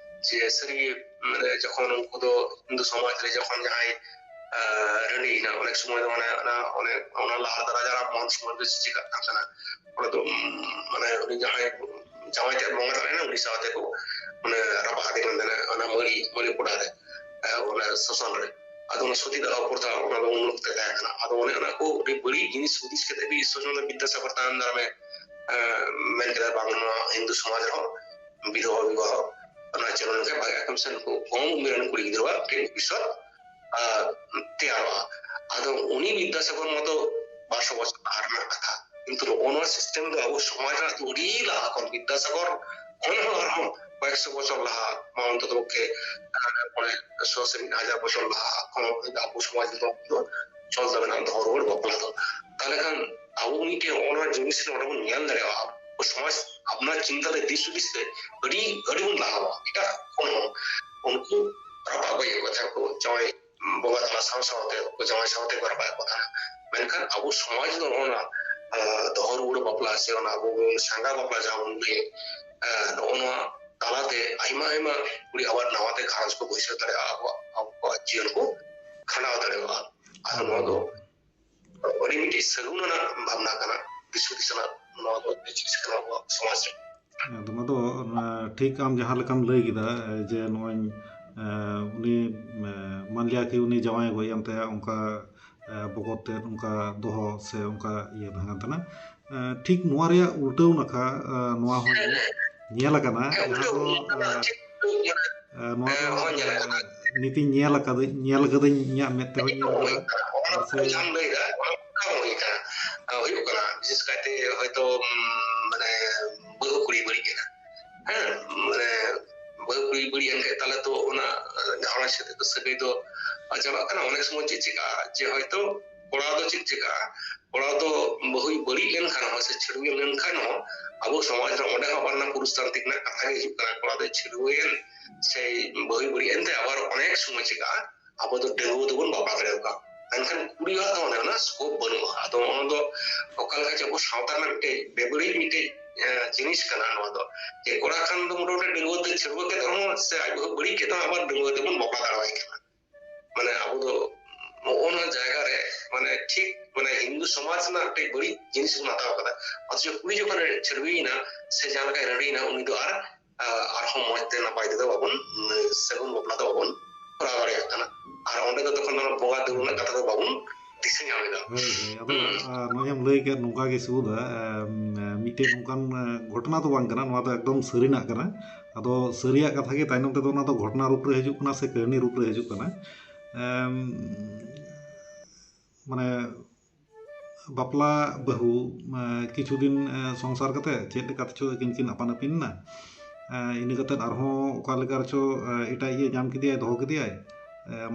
ᱡᱮ ᱥᱟᱹᱨᱤ ᱢᱟᱱᱮ ᱡᱚᱠᱷᱚᱱ ᱩᱱᱠᱩ ᱫᱚ ᱦᱤᱱᱫᱩ ᱥᱚᱢᱟᱡᱽ ᱨᱮ ᱡᱚᱠᱷᱚᱱ ᱡᱟᱦᱟᱸᱭ, ᱟᱸ, ᱨᱟᱺᱰᱤᱭᱮᱱᱟ, ᱚᱱᱮᱠ ᱥᱚᱢᱚᱭ ᱫᱚ ᱢᱟᱱᱮ ᱚᱱᱟ, ᱚᱱᱮ ᱚᱱᱟ ᱞᱟᱦᱟ ᱫᱚ ᱨᱟᱡᱟ ᱨᱟᱢ ᱢᱳᱦᱚᱱ ᱥᱚᱢᱚᱭ ᱫᱚ ᱪᱮᱫ ᱪᱤᱠᱟᱹᱜ ᱠᱟᱱ ᱛᱟᱦᱮᱱᱟ, ᱚᱸᱰᱮ ᱫᱚ, ᱩᱢ, ᱢᱟᱱᱮ ᱩᱱᱤ ᱡᱟᱦᱟᱸᱭ ᱡᱟᱶᱟᱭ ᱛᱮᱫ ᱵᱚᱸᱜᱟ ᱛᱟᱞᱟᱭᱮᱱᱟ, ᱩᱱᱤ ᱥᱟᱶᱛᱮ ᱠᱚ ᱢᱟᱱᱮ ᱨᱟᱯᱟᱜ ᱟᱫᱮ ᱠᱟᱱ ᱛᱟᱦᱮᱱᱟ ᱚᱱᱟ ᱢᱟᱹᱲᱤ, ᱢᱟᱹᱲᱤ ᱯᱚᱰᱟ ᱨᱮ, ᱟᱸ, ᱚᱱᱟ ᱥᱟᱥᱚᱱ ᱨᱮ᱾ ᱟᱫᱚ ᱚᱱᱟ ᱥᱚᱛᱤ ᱫᱟᱦᱚ ᱯᱨᱚᱛᱷᱟ ᱚᱱᱟ ᱫᱚ ᱩᱱ ᱚᱠᱛᱮ ᱛᱟᱦᱮᱸ ᱠᱟᱱᱟ᱾ ᱟᱫᱚ ᱚᱱᱮ ᱚᱱᱟ ᱠᱚ ᱟᱹᱰᱤ ᱵᱟᱹᱲᱤᱡ ᱡᱤᱱᱤᱥ ᱦᱩᱫᱤᱥ ᱠᱟᱛᱮ ᱜᱮ ᱤᱥᱥᱚᱨ ᱪᱚᱱᱫᱨᱚ ᱵᱤᱫᱽᱫᱟᱥᱟᱜᱚᱨ ᱛᱟᱭᱚᱢ ᱫᱟᱨᱟᱢᱮ, ᱟᱸ, ᱢᱮᱱ ᱠᱮᱫᱟ, ᱵᱟᱝ, ᱱᱚᱣᱟ ᱦᱤᱱᱫᱩ ᱥᱚᱢᱟᱡᱽ ᱨᱮᱦᱚᱸ ᱵᱤᱫᱷᱚᱵᱟ ᱵᱤᱵᱟᱦᱚ ᱚᱱᱟ ᱪᱟᱹᱞᱩ ᱞᱮᱱᱠᱷᱟᱱ ᱵᱷᱟᱜᱮᱜᱼᱟ, ᱠᱚᱢ ᱥᱮ ᱠᱚᱢ ᱠᱚᱢ ᱩᱢᱮᱨ ᱨᱮᱱ ᱠᱩᱲᱤ ᱜᱤᱫᱽᱨᱟᱹᱣᱟᱜ ᱢᱤᱫᱴᱮᱱ ᱵᱷᱚᱵᱤᱥᱥᱚᱛ, ᱟᱸ, ᱛᱮᱭᱟᱨᱚᱜᱼᱟ᱾ ᱟᱫᱚ ᱩᱱᱤ ᱵᱤᱫᱽᱫᱟᱥᱟᱜᱚᱨ ᱢᱟᱛᱚ ᱵᱟᱨᱥᱚ ᱵᱚᱪᱷᱚᱨ ᱞᱟᱦᱟ ᱨᱮᱱᱟᱜ ᱠᱟᱛᱷᱟ, ᱠᱤᱱᱛᱩ ᱱᱚᱜᱼᱚ ᱱᱚᱣᱟ system ᱫᱚ ᱟᱵᱚ ᱥᱚᱢᱟᱡᱽ ᱨᱮᱱᱟᱜ ᱫᱚ ᱟᱹᱰᱤ ᱞᱟᱦᱟ ᱠᱷᱚᱱ, ᱵᱤᱫᱽᱫᱟᱥᱟᱜᱚᱨ ᱠᱷᱚᱱ ᱦᱚᱸ ᱟᱨᱦᱚᱸ ᱠᱚᱭᱮᱠᱥᱚ ᱵᱚᱪᱷᱚᱨ ᱞᱟᱦᱟ, ᱢᱟ ᱚᱱᱛᱚᱛᱚ ᱯᱚᱠᱠᱷᱮ, ᱟᱸ, ᱯᱚᱱᱮᱨᱚᱥᱚ ᱥᱮ ᱢᱤᱫ ᱦᱟᱡᱟᱨ ᱵᱚᱪᱷᱚᱨ ᱞᱟᱦᱟ ᱠᱷᱚᱱ ᱟᱵᱚ ᱥᱚᱢᱟᱡᱽ ᱨᱮᱫᱚ ᱪᱚᱞ ᱫᱚ ᱢᱮᱱᱟᱜᱼᱟ ᱫᱚᱦᱚ ᱨᱩᱣᱟᱹᱲ ᱵᱟᱯᱞᱟ ᱫᱚ᱾ ᱛᱟᱦᱞᱮ ᱠᱷᱟᱱ ᱟᱵᱚ ᱢᱤᱫᱴᱮᱱ ᱱᱚᱜᱼᱚ ᱱᱚᱣᱟ ᱡᱤᱱᱤᱥ ᱱᱚᱰᱮ ᱵᱚᱱ ᱧᱮᱞ ᱫᱟᱲᱮᱭᱟᱜᱼᱟ, ᱟᱵᱚ ᱥᱚᱢᱟᱡᱽ ᱟᱯᱱᱟᱨ ᱪᱤᱱᱛᱟᱹ ᱨᱮ, ᱫᱤᱥ ᱦᱩᱫᱤᱥ ᱛᱮ ᱟᱹᱰᱤ, ᱟᱹᱰᱤ ᱵᱚᱱ ᱞᱟᱦᱟᱣᱟ᱾ ᱮᱴᱟᱜ ᱠᱷᱚᱱ ᱦᱚᱸ ᱩᱱᱠᱩ ᱨᱟᱯᱟᱜ ᱜᱚᱡ ᱮᱫ ᱠᱚ ᱛᱟᱦᱮᱸ ᱠᱚ, ᱡᱟᱶᱟᱭ ᱵᱚᱸᱜᱟ ᱛᱟᱞᱟ ᱥᱟᱶ ᱥᱟᱶᱛᱮ, ᱡᱟᱶᱟᱭ ᱥᱟᱶᱛᱮ ᱠᱚ ᱨᱟᱯᱟᱜ ᱮᱫ ᱠᱚ ᱛᱟᱦᱮᱸᱱᱟ᱾ ᱢᱮᱱᱠᱷᱟᱱ ᱟᱵᱚ ᱥᱚᱢᱟᱡᱽ ᱫᱚ ᱱᱚᱜᱼᱚ ᱱᱚᱣᱟ, ᱟᱸ, ᱫᱚᱦᱚ ᱨᱩᱣᱟᱹᱲ ᱵᱟᱯᱞᱟ ᱥᱮ ᱚᱱᱟ ᱟᱵᱚ ᱵᱚᱱ ᱥᱟᱸᱜᱟ ᱵᱟᱯᱞᱟ ᱡᱟᱦᱟᱸ ᱵᱚᱱ ᱞᱟᱹᱭᱮᱫ, ᱟᱸ, ᱱᱚᱜᱼᱚ ᱱᱚᱣᱟ ᱛᱟᱞᱟᱛᱮ ᱟᱭᱢᱟ ᱟᱭᱢᱟ ᱠᱩᱲᱤ ᱟᱵᱟᱨ ᱱᱟᱣᱟ ᱛᱮ ᱜᱷᱟᱨᱚᱸᱡᱽ ᱠᱚ ᱵᱟᱹᱭᱥᱟᱹᱣ ᱫᱟᱲᱮᱭᱟᱜᱼᱟ, ᱟᱵᱚᱣᱟᱜ, ᱟᱵᱚᱣᱟᱜ ᱡᱤᱭᱚᱱ ᱠᱚ ᱠᱷᱟᱸᱰᱟᱣ ᱫᱟᱲᱮᱭᱟᱜᱼᱟ᱾ ᱟᱨ ᱱᱚᱣᱟ ᱫᱚ ᱟᱹᱰᱤ ᱢᱤᱫᱴᱤᱡ ᱥᱟᱹᱜᱩᱱ ᱟᱱᱟᱜ ᱵᱷᱟᱵᱽᱱᱟ ᱠᱟᱱᱟ᱾ ᱫᱤᱥ ᱦᱩᱫᱤᱥ ᱨᱮᱱᱟᱜ ᱱᱚᱣᱟ ᱫᱚ ᱡᱤᱱᱤᱥ ᱠᱟᱱᱟ ᱟᱵᱚᱣᱟᱜ ᱥᱚᱢᱟᱡᱽ ᱨᱮ᱾ ᱟᱫᱚ ᱚᱱᱟ ᱫᱚ ᱚᱱᱟ ᱴᱷᱤᱠ ᱟᱢ ᱡᱟᱦᱟᱸ ᱞᱮᱠᱟᱢ ᱞᱟᱹᱭ ᱠᱮᱫᱟ, ᱡᱮ ᱱᱚᱜᱼᱚᱭ ᱩᱱᱤ ᱢᱟᱱᱞᱤᱭᱟ ᱠᱤ ᱩᱱᱤ ᱡᱟᱶᱟᱭ ᱜᱚᱡ ᱮᱱ ᱛᱟᱭᱟ, ᱚᱱᱠᱟ ᱵᱚᱠᱚᱛ ᱛᱮᱫ ᱚᱱᱠᱟ ᱫᱚᱦᱚ ᱥᱮ ᱚᱱᱠᱟ ᱤᱭᱟᱹ ᱛᱟᱦᱮᱸ ᱠᱟᱱ ᱛᱟᱦᱮᱸᱱᱟ᱾ ᱴᱷᱤᱠ ᱱᱚᱣᱟ ᱨᱮᱭᱟᱜ ᱩᱞᱴᱟᱹᱣ ᱱᱟᱠᱷᱟ ᱱᱚᱣᱟ ᱦᱚᱸ ᱧᱮᱞ ᱟᱠᱟᱱᱟ, ᱡᱟᱦᱟᱸ ᱫᱚ ᱱᱚᱣᱟ ᱫᱚ ᱱᱤᱛᱤᱧ ᱧᱮᱞ ᱟᱠᱟᱫᱟᱹᱧ, ᱧᱮᱞ ᱟᱠᱟᱫᱟᱹᱧ, ᱤᱧᱟᱹᱜ ᱢᱮᱫ ᱛᱮᱦᱚᱸ ᱧᱮᱞ ᱟᱠᱟᱫᱟ᱾ ᱟᱨ ᱥᱮ ᱡᱟᱦᱟᱸᱢ ᱞᱟᱹᱭᱫᱟ ᱚᱱᱟ ᱦᱩᱭ ᱠᱟᱱᱟ, ᱦᱩᱭᱩᱜ ᱠᱟᱱᱟ, ᱵᱤᱥᱮᱥ ᱠᱟᱭᱛᱮ ᱦᱚᱭᱛᱳ ᱢᱟᱱᱮ ᱵᱟᱹᱦᱩ ᱠᱩᱲᱤ ᱵᱟᱹᱲᱤᱡ ᱮᱱᱟ, ᱦᱮᱸ, ᱢᱟᱱᱮ ᱵᱟᱹᱦᱩ ᱠᱩᱲᱤ ᱵᱟᱹᱲᱤᱡ ᱮᱱ ᱠᱷᱟᱡ ᱛᱟᱦᱞᱮ ᱛᱚ ᱚᱱᱟ ᱡᱟᱦᱟᱸ ᱥᱟᱹᱜᱟᱹᱭ ᱫᱚ ᱪᱟᱵᱟᱜ ᱠᱟᱱᱟ᱾ ᱚᱱᱮᱠ ᱥᱚᱢᱚᱭ ᱪᱮᱫ ᱪᱤᱠᱟᱹᱜᱼᱟ, ᱡᱮ ᱦᱚᱭᱛᱳ ᱠᱚᱲᱟ ᱫᱚ ᱪᱮᱫ ᱪᱤᱠᱟᱹᱜᱼᱟ, ᱠᱚᱲᱟ ᱫᱚ ᱵᱟᱹᱦᱩᱭ ᱵᱟᱹᱲᱤᱡ ᱞᱮᱱᱠᱷᱟᱱ ᱦᱚᱸ ᱥᱮ ᱪᱷᱟᱹᱰᱣᱤ ᱞᱮᱱᱠᱷᱟᱱ ᱦᱚᱸ ᱟᱵᱚ ᱥᱚᱢᱟᱡᱽ ᱨᱮ ᱚᱸᱰᱮ ᱦᱚᱸ ᱟᱵᱟᱨ ᱚᱱᱟ ᱯᱩᱨᱩᱥ ᱛᱟᱱᱛᱨᱤᱠ ᱨᱮᱱᱟᱜ ᱠᱟᱛᱷᱟ ᱜᱮ ᱦᱤᱡᱩᱜ ᱠᱟᱱᱟ᱾ ᱠᱚᱲᱟ ᱫᱚ ᱪᱷᱟᱹᱰᱣᱤᱭᱮᱱ ᱥᱮ ᱵᱟᱹᱦᱩᱭ ᱵᱟᱹᱲᱤᱡ ᱮᱱ ᱛᱮ ᱟᱵᱟᱨ ᱚᱱᱮᱠ ᱥᱚᱢᱚᱭ ᱪᱤᱠᱟᱹᱜᱼᱟ, ᱟᱵᱚ ᱫᱚ ᱰᱟᱺᱜᱩᱣᱟᱹ ᱫᱚᱵᱚᱱ ᱵᱟᱯᱞᱟ ᱫᱟᱲᱮᱭᱟᱠᱚᱣᱟ, ᱢᱮᱱᱠᱷᱟᱱ ᱠᱩᱲᱤᱭᱟᱜ ᱫᱚ ᱚᱱᱮ ᱚᱱᱟ ᱥᱠᱳᱯ ᱵᱟᱹᱱᱩᱜᱼᱟ᱾ ᱟᱫᱚ ᱚᱱᱟ ᱫᱚ ᱚᱠᱟ ᱞᱮᱠᱟ ᱪᱮ ᱟᱵᱚ ᱥᱟᱶᱛᱟ ᱨᱮᱱᱟᱜ ᱢᱤᱫᱴᱮᱡ ᱵᱮᱵᱟᱹᱲᱤᱡ ᱢᱤᱫᱴᱮᱡ ᱡᱤᱱᱤᱥ ᱠᱟᱱᱟ ᱱᱚᱣᱟ ᱫᱚ, ᱡᱮ ᱠᱚᱲᱟ ᱠᱷᱟᱱ ᱫᱚ ᱢᱚᱴᱟᱢᱩᱴᱤ ᱰᱟᱺᱜᱩᱣᱟᱹ ᱛᱮ ᱪᱷᱟᱹᱰᱣᱟᱹ ᱠᱮᱫ ᱨᱮᱦᱚᱸ ᱥᱮ ᱟᱡ ᱵᱟᱹᱦᱩ ᱵᱟᱹᱲᱤᱡ ᱠᱮᱫ ᱨᱮᱦᱚᱸ ᱟᱵᱟᱨ ᱰᱟᱺᱜᱩᱣᱟᱹ ᱛᱮᱵᱚᱱ ᱵᱟᱯᱞᱟ ᱫᱟᱲᱮᱣᱟᱭ ᱠᱟᱱᱟ᱾ ᱢᱟᱱᱮ ᱟᱵᱚ ᱫᱚ ᱱᱚᱜᱼᱚ ᱱᱚᱣᱟ ᱡᱟᱭᱜᱟ ᱨᱮ ᱢᱟᱱᱮ ᱴᱷᱤᱠ ᱢᱟᱱᱮ ᱦᱤᱱᱫᱩ ᱥᱚᱢᱟᱡᱽ ᱨᱮᱱᱟᱜ ᱢᱤᱫᱴᱮᱡ ᱵᱟᱹᱲᱤᱡ ᱡᱤᱱᱤᱥ ᱵᱚᱱ ᱦᱟᱛᱟᱣ ᱠᱟᱫᱟ᱾ ᱚᱛᱷᱚᱪᱚ ᱠᱩᱲᱤ ᱡᱚᱠᱷᱚᱱᱮ ᱪᱷᱟᱹᱰᱣᱤᱭᱮᱱᱟ ᱥᱮ ᱡᱟᱦᱟᱸ ᱞᱮᱠᱟᱭ ᱨᱟᱺᱰᱤᱭᱮᱱᱟ, ᱩᱱᱤ ᱫᱚ ᱟᱨ ᱟᱨᱦᱚᱸ ᱢᱚᱸᱡᱽ ᱛᱮ ᱱᱟᱯᱟᱭ ᱛᱮᱫᱚ ᱵᱟᱵᱚᱱ ᱥᱟᱹᱜᱩᱱ ᱵᱟᱯᱞᱟ ᱫᱚ ᱵᱟᱵᱚᱱ ᱠᱚᱨᱟᱣ ᱫᱟᱲᱮᱭᱟᱜ ᱠᱟᱱᱟ᱾ ᱟᱨ ᱚᱸᱰᱮ ᱫᱚ ᱛᱚᱠᱷᱚᱱ ᱫᱚ ᱵᱚᱸᱜᱟ ᱫᱩᱣᱟᱹᱨ ᱨᱮᱱᱟᱜ ᱠᱟᱛᱷᱟ ᱫᱚ ᱵᱟᱵᱚᱱ ᱫᱤᱥᱟᱹ ᱧᱟᱢ ᱮᱫᱟ᱾ ᱦᱳᱭ, ᱦᱳᱭ᱾ ᱟᱫᱚ ᱱᱚᱜᱼᱚᱭ ᱮᱢ ᱞᱟᱹᱭ ᱠᱮᱫ ᱱᱚᱝᱠᱟ ᱜᱮ ᱥᱩᱫᱷᱟ, ᱢᱤᱫᱴᱮᱱ ᱱᱚᱝᱠᱟᱱ ᱜᱷᱚᱴᱚᱱᱟ ᱫᱚ ᱵᱟᱝ ᱠᱟᱱᱟ, ᱱᱚᱣᱟ ᱫᱚ ᱮᱠᱫᱚᱢ ᱥᱟᱹᱨᱤᱱᱟᱜ ᱠᱟᱱᱟ᱾ ᱟᱫᱚ ᱥᱟᱹᱨᱤᱭᱟᱜ ᱠᱟᱛᱷᱟ ᱜᱮ ᱛᱟᱭᱱᱚᱢ ᱛᱮᱫᱚ ᱚᱱᱟ ᱫᱚ ᱜᱷᱚᱴᱚᱱᱟ ᱨᱩᱯ ᱨᱮ ᱦᱤᱡᱩᱜ ᱠᱟᱱᱟ ᱥᱮ ᱠᱟᱹᱦᱱᱤ ᱨᱩᱯ ᱨᱮ ᱦᱤᱡᱩᱜ ᱠᱟᱱᱟ᱾ ᱢᱟᱱᱮ ᱵᱟᱯᱞᱟ ᱵᱟᱹᱦᱩ ᱠᱤᱪᱷᱩ ᱫᱤᱱ ᱥᱚᱝᱥᱟᱨ ᱠᱟᱛᱮ ᱪᱮᱫ ᱞᱮᱠᱟ ᱛᱮᱪᱚ ᱟᱹᱠᱤᱱ ᱠᱤᱱ ᱟᱯᱟᱱ ᱟᱹᱯᱤᱱ ᱮᱱᱟ᱾ ᱤᱱᱟᱹ ᱠᱟᱛᱮ ᱟᱨᱦᱚᱸ ᱚᱠᱟ ᱞᱮᱠᱟ ᱨᱮᱪᱚ ᱮᱴᱟᱜ ᱤᱭᱟᱹ ᱧᱟᱢ ᱠᱮᱫᱮᱭᱟᱭ, ᱫᱚᱦᱚ ᱠᱮᱫᱮᱭᱟᱭ᱾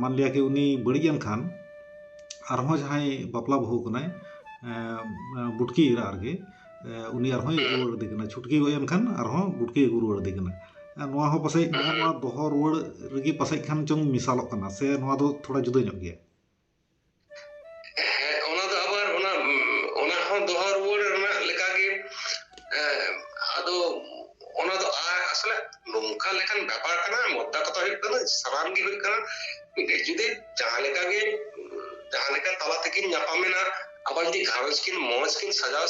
ᱢᱟᱱᱞᱤᱭᱟ ᱠᱤ ᱩᱱᱤ ᱵᱟᱹᱲᱤᱡ ᱮᱱ ᱠᱷᱟᱱ ᱟᱨᱦᱚᱸ ᱡᱟᱦᱟᱸᱭ ᱵᱟᱯᱞᱟ ᱵᱟᱹᱦᱩ ᱠᱟᱱᱟᱭ, ᱵᱩᱴᱠᱤ ᱮᱨᱟ ᱟᱨᱠᱤ, ᱩᱱᱤ ᱟᱨᱦᱚᱸᱭ ᱟᱹᱜᱩ ᱨᱩᱣᱟᱹᱲ ᱟᱫᱮ ᱠᱟᱱᱟ᱾ ᱪᱷᱩᱴᱠᱤ ᱜᱚᱡ ᱮᱱ ᱠᱷᱟᱱ ᱟᱨᱦᱚᱸ ᱵᱩᱴᱠᱤ ᱟᱹᱜᱩ ᱨᱩᱣᱟᱹᱲ ᱟᱫᱮ ᱠᱟᱱᱟ᱾ ᱱᱚᱣᱟ ᱦᱚᱸ ᱯᱟᱥᱮᱡ ᱱᱚᱣᱟ ᱫᱚᱦᱚ ᱨᱩᱣᱟᱹᱲ ᱨᱮᱜᱮ ᱯᱟᱥᱮᱡ ᱠᱷᱟᱱ ᱪᱚᱝ ᱢᱮᱥᱟᱞᱚᱜ ᱠᱟᱱᱟ, ᱥᱮ ᱱᱚᱣᱟ ᱫᱚ ᱛᱷᱚᱲᱟ ᱡᱩᱫᱟᱹ ᱧᱚᱜ ᱜᱮᱭᱟ? ᱦᱮᱸ, ᱚᱱᱟ ᱫᱚ ᱟᱵᱟᱨ ᱚᱱᱟ, ᱚᱱᱟ ᱦᱚᱸ ᱫᱚᱦᱚ ᱨᱩᱣᱟᱹᱲ ᱨᱮᱱᱟᱜ ᱞᱮᱠᱟᱜᱮ᱾ ᱟᱫᱚ ᱚᱱᱟ ᱫᱚ ᱟᱥᱚᱞᱮ ᱱᱚᱝᱠᱟ ᱞᱮᱠᱟᱱ ᱵᱮᱯᱟᱨ ᱠᱟᱱᱟ, ᱢᱚᱫᱫᱟ ᱠᱟᱛᱷᱟ ᱦᱩᱭᱩᱜ ᱠᱟᱱᱟ, ᱥᱟᱱᱟᱢ ᱜᱮ ᱦᱩᱭᱩᱜ ᱠᱟᱱᱟ, ᱢᱤᱫᱴᱮᱡ ᱡᱩᱫᱤ ᱡᱟᱦᱟᱸ ᱞᱮᱠᱟ ᱜᱮ, ᱡᱟᱦᱟᱸ ᱞᱮᱠᱟ ᱛᱟᱞᱟ ᱛᱮᱠᱤᱱ ᱧᱟᱯᱟᱢᱮᱱᱟ, ᱟᱵᱟᱨ ᱡᱩᱫᱤ ᱜᱷᱟᱨᱚᱸᱡᱽ ᱠᱤᱱ ᱢᱚᱸᱡᱽ ᱠᱤᱱ ᱥᱟᱡᱟᱣ,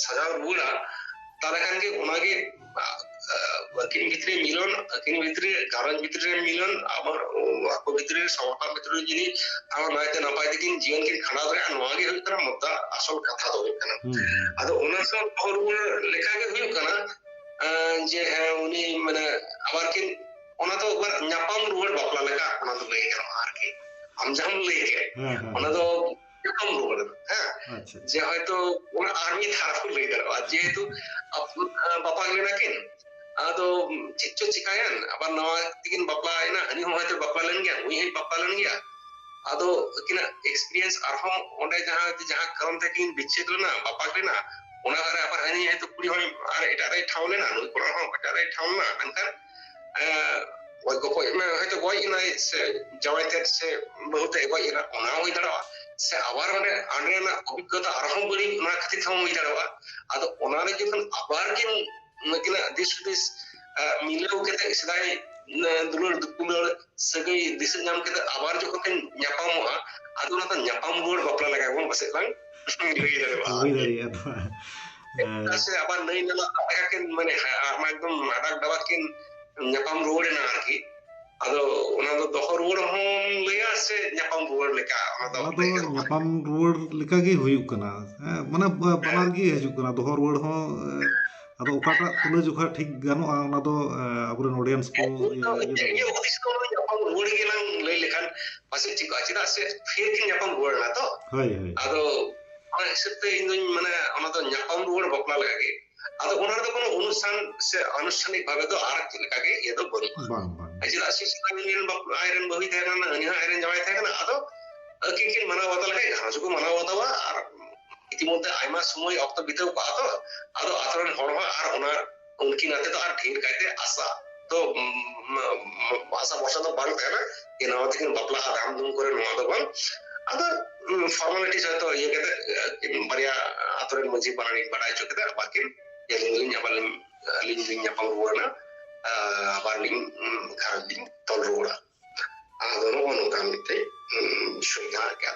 ᱥᱟᱡᱟᱣ ᱨᱩᱣᱟᱹᱲᱟ, ᱛᱟᱦᱞᱮ ᱠᱷᱟᱱ ᱜᱮ ᱚᱱᱟᱜᱮ, ᱟ, ᱟ, ᱟᱹᱠᱤᱱ ᱵᱷᱤᱛᱨᱤ ᱢᱤᱞᱚᱱ, ᱟᱹᱠᱤᱱ ᱵᱷᱤᱛᱨᱤ, ᱜᱷᱟᱨᱚᱸᱡᱽ ᱵᱷᱤᱛᱨᱤ ᱨᱮ ᱢᱤᱞᱚᱱ, ᱟᱵᱟᱨ ᱟᱠᱚ ᱵᱷᱤᱛᱨᱤ ᱨᱮ, ᱥᱟᱶᱛᱟ ᱵᱷᱤᱛᱨᱤ ᱨᱮ ᱡᱩᱫᱤ ᱟᱨᱚ ᱱᱟᱭᱛᱮ ᱱᱟᱯᱟᱭ ᱛᱮᱠᱤᱱ ᱡᱤᱭᱚᱱ ᱠᱤᱱ ᱠᱷᱟᱸᱰᱟᱣ ᱫᱟᱲᱮᱭᱟᱜᱼᱟ, ᱱᱚᱣᱟ ᱜᱮ ᱦᱩᱭᱩᱜ ᱠᱟᱱᱟ ᱢᱩᱫᱽᱫᱟ, ᱟᱥᱚᱞ ᱠᱟᱛᱷᱟ ᱫᱚ ᱦᱩᱭᱩᱜ ᱠᱟᱱᱟ᱾ ᱦᱩᱸ, ᱦᱩᱸ᱾ ᱟᱫᱚ ᱚᱱᱟ ᱥᱟᱶ ᱫᱚᱦᱚ ᱨᱩᱣᱟᱹᱲ ᱞᱮᱠᱟ ᱜᱮ ᱦᱩᱭᱩᱜ ᱠᱟᱱᱟ, ᱟ, ᱡᱮ ᱦᱮᱸ, ᱩᱱᱤ ᱢᱟᱱᱮ ᱟᱵᱟᱨ ᱠᱤᱱ, ᱚᱱᱟ ᱫᱚ ᱟᱵᱟᱨ ᱧᱟᱯᱟᱢ ᱨᱩᱣᱟᱹᱲ ᱵᱟᱯᱞᱟ ᱞᱮᱠᱟ ᱚᱱᱟ ᱫᱚ ᱞᱟᱹᱭ ᱜᱟᱱᱚᱜᱼᱟ ᱟᱨᱠᱤ᱾ ᱟᱢ ᱡᱟᱦᱟᱸᱢ ᱞᱟᱹᱭ ᱠᱮᱫ, ᱦᱮᱸ, ᱦᱮᱸ, ᱚᱱᱟ ᱦᱮᱸ᱾ ᱫᱚ ᱧᱟᱯᱟᱢ ᱨᱩᱣᱟᱹᱲ, ᱦᱮᱸ? ᱟᱪᱪᱷᱟ, ᱟᱪᱪᱷᱟ᱾ ᱡᱮ ᱦᱚᱭᱛᱳ ᱚᱱᱟ ᱟᱨ ᱢᱤᱫ ᱫᱷᱟᱣ ᱠᱚ ᱞᱟᱹᱭ ᱫᱟᱲᱮᱭᱟᱜᱼᱟ, ᱡᱮᱦᱮᱛᱩ ᱟᱯ-, ᱵᱟᱯᱟᱜ ᱞᱮᱱᱟ ᱠᱤᱱ, ᱟᱫᱚ ᱪᱮᱫ ᱪᱚ ᱪᱤᱠᱟᱭᱮᱱ, ᱟᱵᱟᱨ ᱱᱟᱣᱟ ᱛᱮᱠᱤᱱ ᱵᱟᱯᱞᱟᱭᱮᱱᱟ, ᱦᱟᱹᱱᱤ ᱦᱚᱸ ᱦᱚᱭᱛᱳ ᱵᱟᱯᱞᱟ ᱞᱮᱱ ᱜᱮᱭᱟ, ᱱᱩᱭ ᱦᱚᱸᱭ ᱵᱟᱯᱞᱟ ᱞᱮᱱ ᱜᱮᱭᱟ᱾ ᱟᱫᱚ ᱟᱹᱠᱤᱱᱟᱜ experience ᱟᱨᱦᱚᱸ ᱚᱸᱰᱮ ᱡᱟᱦᱟᱸ, ᱡᱟᱦᱟᱸ ᱠᱟᱨᱚᱱ ᱛᱮᱠᱤᱱ ᱵᱤᱪᱪᱷᱮᱫ ᱞᱮᱱᱟ, ᱵᱟᱯᱟᱜ ᱞᱮᱱᱟ, ᱚᱱᱟ ᱨᱮ ᱟᱵᱟᱨ ᱦᱟᱹᱱᱤ ᱦᱚᱭᱛᱳ ᱠᱩᱲᱤ ᱦᱚᱸ ᱟᱨ ᱮᱴᱟᱜ ᱨᱮᱭ ᱴᱷᱟᱶ ᱞᱮᱱᱟ, ᱱᱩᱭ ᱠᱚᱲᱟ ᱦᱚᱸ ᱮᱴᱟᱜ ᱨᱮᱭ ᱴᱷᱟᱶ ᱞᱮᱱᱟ, ᱢᱮᱱᱠᱷᱟᱱ, ᱮᱸ, ᱜᱚᱡ ᱜᱚᱯᱚᱡ ᱮᱱᱟᱭ, ᱦᱚᱭᱛᱳ ᱜᱚᱡ ᱮᱱᱟᱭ ᱥᱮ ᱡᱟᱶᱟᱭ ᱛᱮᱫ ᱥᱮ ᱵᱟᱹᱦᱩ ᱛᱮᱫ ᱮ ᱜᱚᱡ ᱮᱱᱟ, ᱚᱱᱟ ᱦᱚᱸ ᱦᱩᱭ ᱫᱟᱲᱮᱭᱟᱜᱼᱟ᱾ ᱥᱮ ᱟᱵᱟᱨ ᱚᱸᱰᱮ, ᱚᱸᱰᱮ ᱨᱮᱱᱟᱜ ᱚᱵᱷᱤᱜᱽᱜᱚᱛᱟ ᱟᱨᱦᱚᱸ ᱵᱟᱹᱲᱤᱡ, ᱚᱱᱟ ᱠᱷᱟᱹᱛᱤᱨ ᱛᱮᱦᱚᱸ ᱦᱩᱭ ᱫᱟᱲᱮᱭᱟᱜᱼᱟ᱾ ᱟᱫᱚ ᱚᱱᱟ ᱨᱮ ᱡᱚᱠᱷᱚᱱ ᱟᱵᱟᱨ ᱠᱤᱱ ᱱᱩᱠᱤᱱᱟᱜ ᱫᱤᱥ ᱦᱩᱫᱤᱥ, ᱮ, ᱢᱤᱞᱟᱹᱣ ᱠᱟᱛᱮ ᱥᱮᱫᱟᱭ, ᱮ, ᱫᱩᱞᱟᱹᱲ ᱫᱩᱯᱩᱞᱟᱹᱲ ᱥᱟᱹᱜᱟᱹᱭ ᱫᱤᱥᱟᱹ ᱧᱟᱢ ᱠᱟᱛᱮ ᱟᱵᱟᱨ ᱡᱚᱠᱷᱚᱱ ᱠᱤᱱ ᱧᱟᱯᱟᱢᱚᱜᱼᱟ, ᱟᱫᱚ ᱚᱱᱟ ᱫᱚ ᱧᱟᱯᱟᱢ ᱨᱩᱣᱟᱹᱲ ᱵᱟᱯᱞᱟ ᱞᱮᱠᱟ ᱵᱚᱱ ᱯᱟᱥᱮᱡ ᱞᱟᱝ ᱞᱟᱹᱭ ᱫᱟᱲᱮᱭᱟᱜᱼᱟ᱾ ᱦᱩᱭ ᱫᱟᱲᱮᱭᱟᱜᱼᱟ ᱛᱚ᱾ ᱪᱮᱫᱟᱜ ᱥᱮ ᱟᱵᱟᱨ ᱱᱟᱹᱭ ᱱᱟᱞᱟ ᱫᱟᱜ ᱞᱮᱠᱟ ᱠᱤᱱ, ᱢᱟᱱᱮ, ᱦᱟ-, ᱟᱢ ᱮᱠᱫᱚᱢ ᱟᱰᱟᱠ ᱰᱟᱵᱟᱠ ᱠᱤᱱ ᱧᱟᱯᱟᱢ ᱨᱩᱣᱟᱹᱲ ᱮᱱᱟ ᱟᱨᱠᱤ᱾ ᱟᱫᱚ ᱚᱱᱟ ᱫᱚ ᱫᱚᱦᱚ ᱨᱩᱣᱟᱹᱲ ᱦᱚᱸᱢ ᱞᱟᱹᱭᱟ ᱥᱮ ᱧᱟᱯᱟᱢ ᱨᱩᱣᱟᱹᱲ ᱞᱮᱠᱟ? ᱚᱱᱟ ᱫᱚ ᱚᱱᱟ ᱫᱚ ᱞᱟᱹᱭ ᱜᱟᱱᱚᱜᱼᱟ᱾ ᱧᱟᱯᱟᱢ ᱨᱩᱣᱟᱹᱲ ᱞᱮᱠᱟ ᱜᱮ ᱦᱩᱭᱩᱜ ᱠᱟᱱᱟ᱾ ᱦᱮᱸ, ᱢᱟᱱᱮ, ᱵᱟ-, ᱵᱟᱱᱟᱨ ᱜᱮ ᱦᱤᱡᱩᱜ ᱠᱟᱱᱟ, ᱫᱚᱦᱚ ᱨᱩᱣᱟᱹᱲ ᱦᱚᱸ, ᱮ, ᱟᱫᱚ ᱚᱠᱟᱴᱟᱜ ᱛᱩᱞᱟᱹ ᱡᱚᱠᱷᱟ ᱴᱷᱤᱠ ᱜᱟᱱᱚᱜᱼᱟ, ᱚᱱᱟ ᱫᱚ, ᱮ, ᱟᱵᱚᱨᱮᱱ audience ᱠᱚ ᱦᱮᱸ, ᱤᱧ ᱤᱭᱟᱹ, ᱫᱚ, ᱤᱭᱟᱹ ᱤᱧᱟᱹᱜ ᱫᱟᱲᱮᱭᱟᱜᱼᱟ᱾ ᱦᱩᱫᱤᱥ ᱫᱚ ᱧᱟᱯᱟᱢ ᱨᱩᱣᱟᱹᱲ ᱜᱮᱞᱟᱝ ᱞᱟᱹᱭ ᱞᱮᱠᱷᱟᱱ ᱯᱟᱥᱮᱡ ᱴᱷᱤᱠᱚᱜᱼᱟ, ᱪᱮᱫᱟᱜ ᱥᱮ ᱯᱷᱤᱨ ᱠᱤᱱ ᱧᱟᱯᱟᱢ ᱨᱩᱣᱟᱹᱲ ᱮᱱᱟ ᱛᱚ᱾ ᱦᱳᱭ, ᱦᱳᱭ᱾ ᱟᱫᱚ ᱚᱱᱟ ᱦᱤᱥᱟᱹᱵ ᱛᱮ ᱤᱧ ᱫᱚᱧ ᱢᱮᱱᱟ, ᱚᱱᱟ ᱫᱚ ᱧᱟᱯᱟᱢ ᱨᱩᱣᱟᱹᱲ ᱵᱟᱯᱞᱟ ᱞᱮᱠᱟ ᱜᱮ᱾ ᱟᱫᱚ ᱚᱱᱟ ᱨᱮᱫᱚ ᱠᱳᱱᱳ ᱚᱱᱩᱥᱴᱷᱟᱱ ᱥᱮ ᱟᱱᱩᱥᱴᱷᱟᱱᱤᱠ ᱵᱷᱟᱵᱮ ᱫᱚ ᱟᱨ ᱪᱮᱫ ᱞᱮᱠᱟ ᱜᱮ ᱤᱭᱟᱹ ᱫᱚ ᱵᱟᱹᱱᱩᱜᱼᱟ᱾ ᱵᱟᱝ, ᱵᱟᱝ᱾ ᱪᱮᱫᱟᱜ ᱥᱮ ᱥᱮᱫᱟᱭ ᱩᱱᱤ ᱨᱮᱱ ᱵᱟᱯ-, ᱟᱡ ᱨᱮᱱ ᱵᱟᱹᱦᱩᱭ ᱛᱟᱦᱮᱸ ᱠᱟᱱᱟ, ᱩᱱᱤ ᱦᱚᱸ ᱟᱡ ᱨᱮᱱ ᱡᱟᱶᱟᱭ ᱛᱟᱦᱮᱸ ᱠᱟᱱᱟ, ᱟᱫᱚ ᱟᱹᱠᱤᱱ ᱠᱤᱱ ᱢᱟᱱᱟᱣ ᱵᱟᱛᱟᱣ ᱞᱮᱠᱷᱟᱱ ᱜᱷᱟᱨᱚᱸᱡᱽ ᱦᱚᱸᱠᱚ ᱢᱟᱱᱟᱣ ᱵᱟᱛᱟᱣᱟ, ᱟᱨ ᱤᱛᱤᱢᱚᱫᱽᱫᱷᱮ ᱟᱭᱢᱟ ᱥᱚᱢᱚᱭ ᱚᱠᱛᱚ ᱵᱤᱛᱟᱹᱣ ᱠᱚᱜᱼᱟ ᱛᱚ, ᱟᱫᱚ ᱟᱛᱳ ᱨᱮᱱ ᱦᱚᱲ ᱦᱚᱸ ᱟᱨ ᱚᱱᱟ ᱩᱱᱠᱤᱱ ᱟᱛᱮ ᱫᱚ ᱟᱨ ᱰᱷᱮᱨ ᱠᱟᱭᱛᱮ ᱟᱥᱟ ᱫᱚ, ᱩᱢ, ᱩᱢ, ᱟᱥᱟ ᱵᱷᱚᱨᱥᱟ ᱫᱚ ᱵᱟᱝ ᱛᱟᱦᱮᱱᱟ ᱡᱮ ᱱᱚᱣᱟ ᱛᱮᱠᱤᱱ ᱵᱟᱯᱞᱟᱜᱼᱟ ᱫᱷᱟᱢ ᱫᱷᱩᱢ ᱠᱚᱨᱮ, ᱱᱚᱣᱟ ᱫᱚ ᱵᱟᱝ᱾ ᱟᱫᱚ, ᱩᱢ, formalities ᱦᱚᱭᱛᱳ ᱤᱭᱟᱹ ᱠᱟᱛᱮ, ᱮ, ᱵᱟᱨᱭᱟ ᱟᱛᱳ ᱨᱮᱱ ᱢᱟᱹᱡᱷᱤ ᱯᱟᱨᱟᱱᱤᱠ ᱵᱟᱰᱟᱭ ᱦᱚᱪᱚ ᱠᱟᱛᱮ ᱵᱟᱹᱠᱤᱱ, ᱡᱮ ᱟᱹᱞᱤᱧ ᱫᱚᱞᱤᱧ ᱟᱵᱟᱨ ᱞᱤᱧ, ᱟᱹᱞᱤᱧ ᱞᱤᱧ ᱧᱟᱯᱟᱢ ᱨᱩᱣᱟᱹᱲ ᱮᱱᱟ, ᱟ, ᱟᱵᱟᱨ ᱞᱤᱧ, ᱩᱢ, ᱜᱷᱟᱨᱚᱸᱡᱽ ᱞᱤᱧ ᱛᱚᱞ ᱨᱩᱣᱟᱹᱲᱟ᱾ ᱟᱫᱚ ᱱᱚᱜᱼᱚ ᱱᱚᱝᱠᱟ ᱢᱤᱫᱴᱮᱡ, ᱩᱢ, ᱥᱩᱵᱤᱫᱷᱟ ᱟᱨᱠᱤ᱾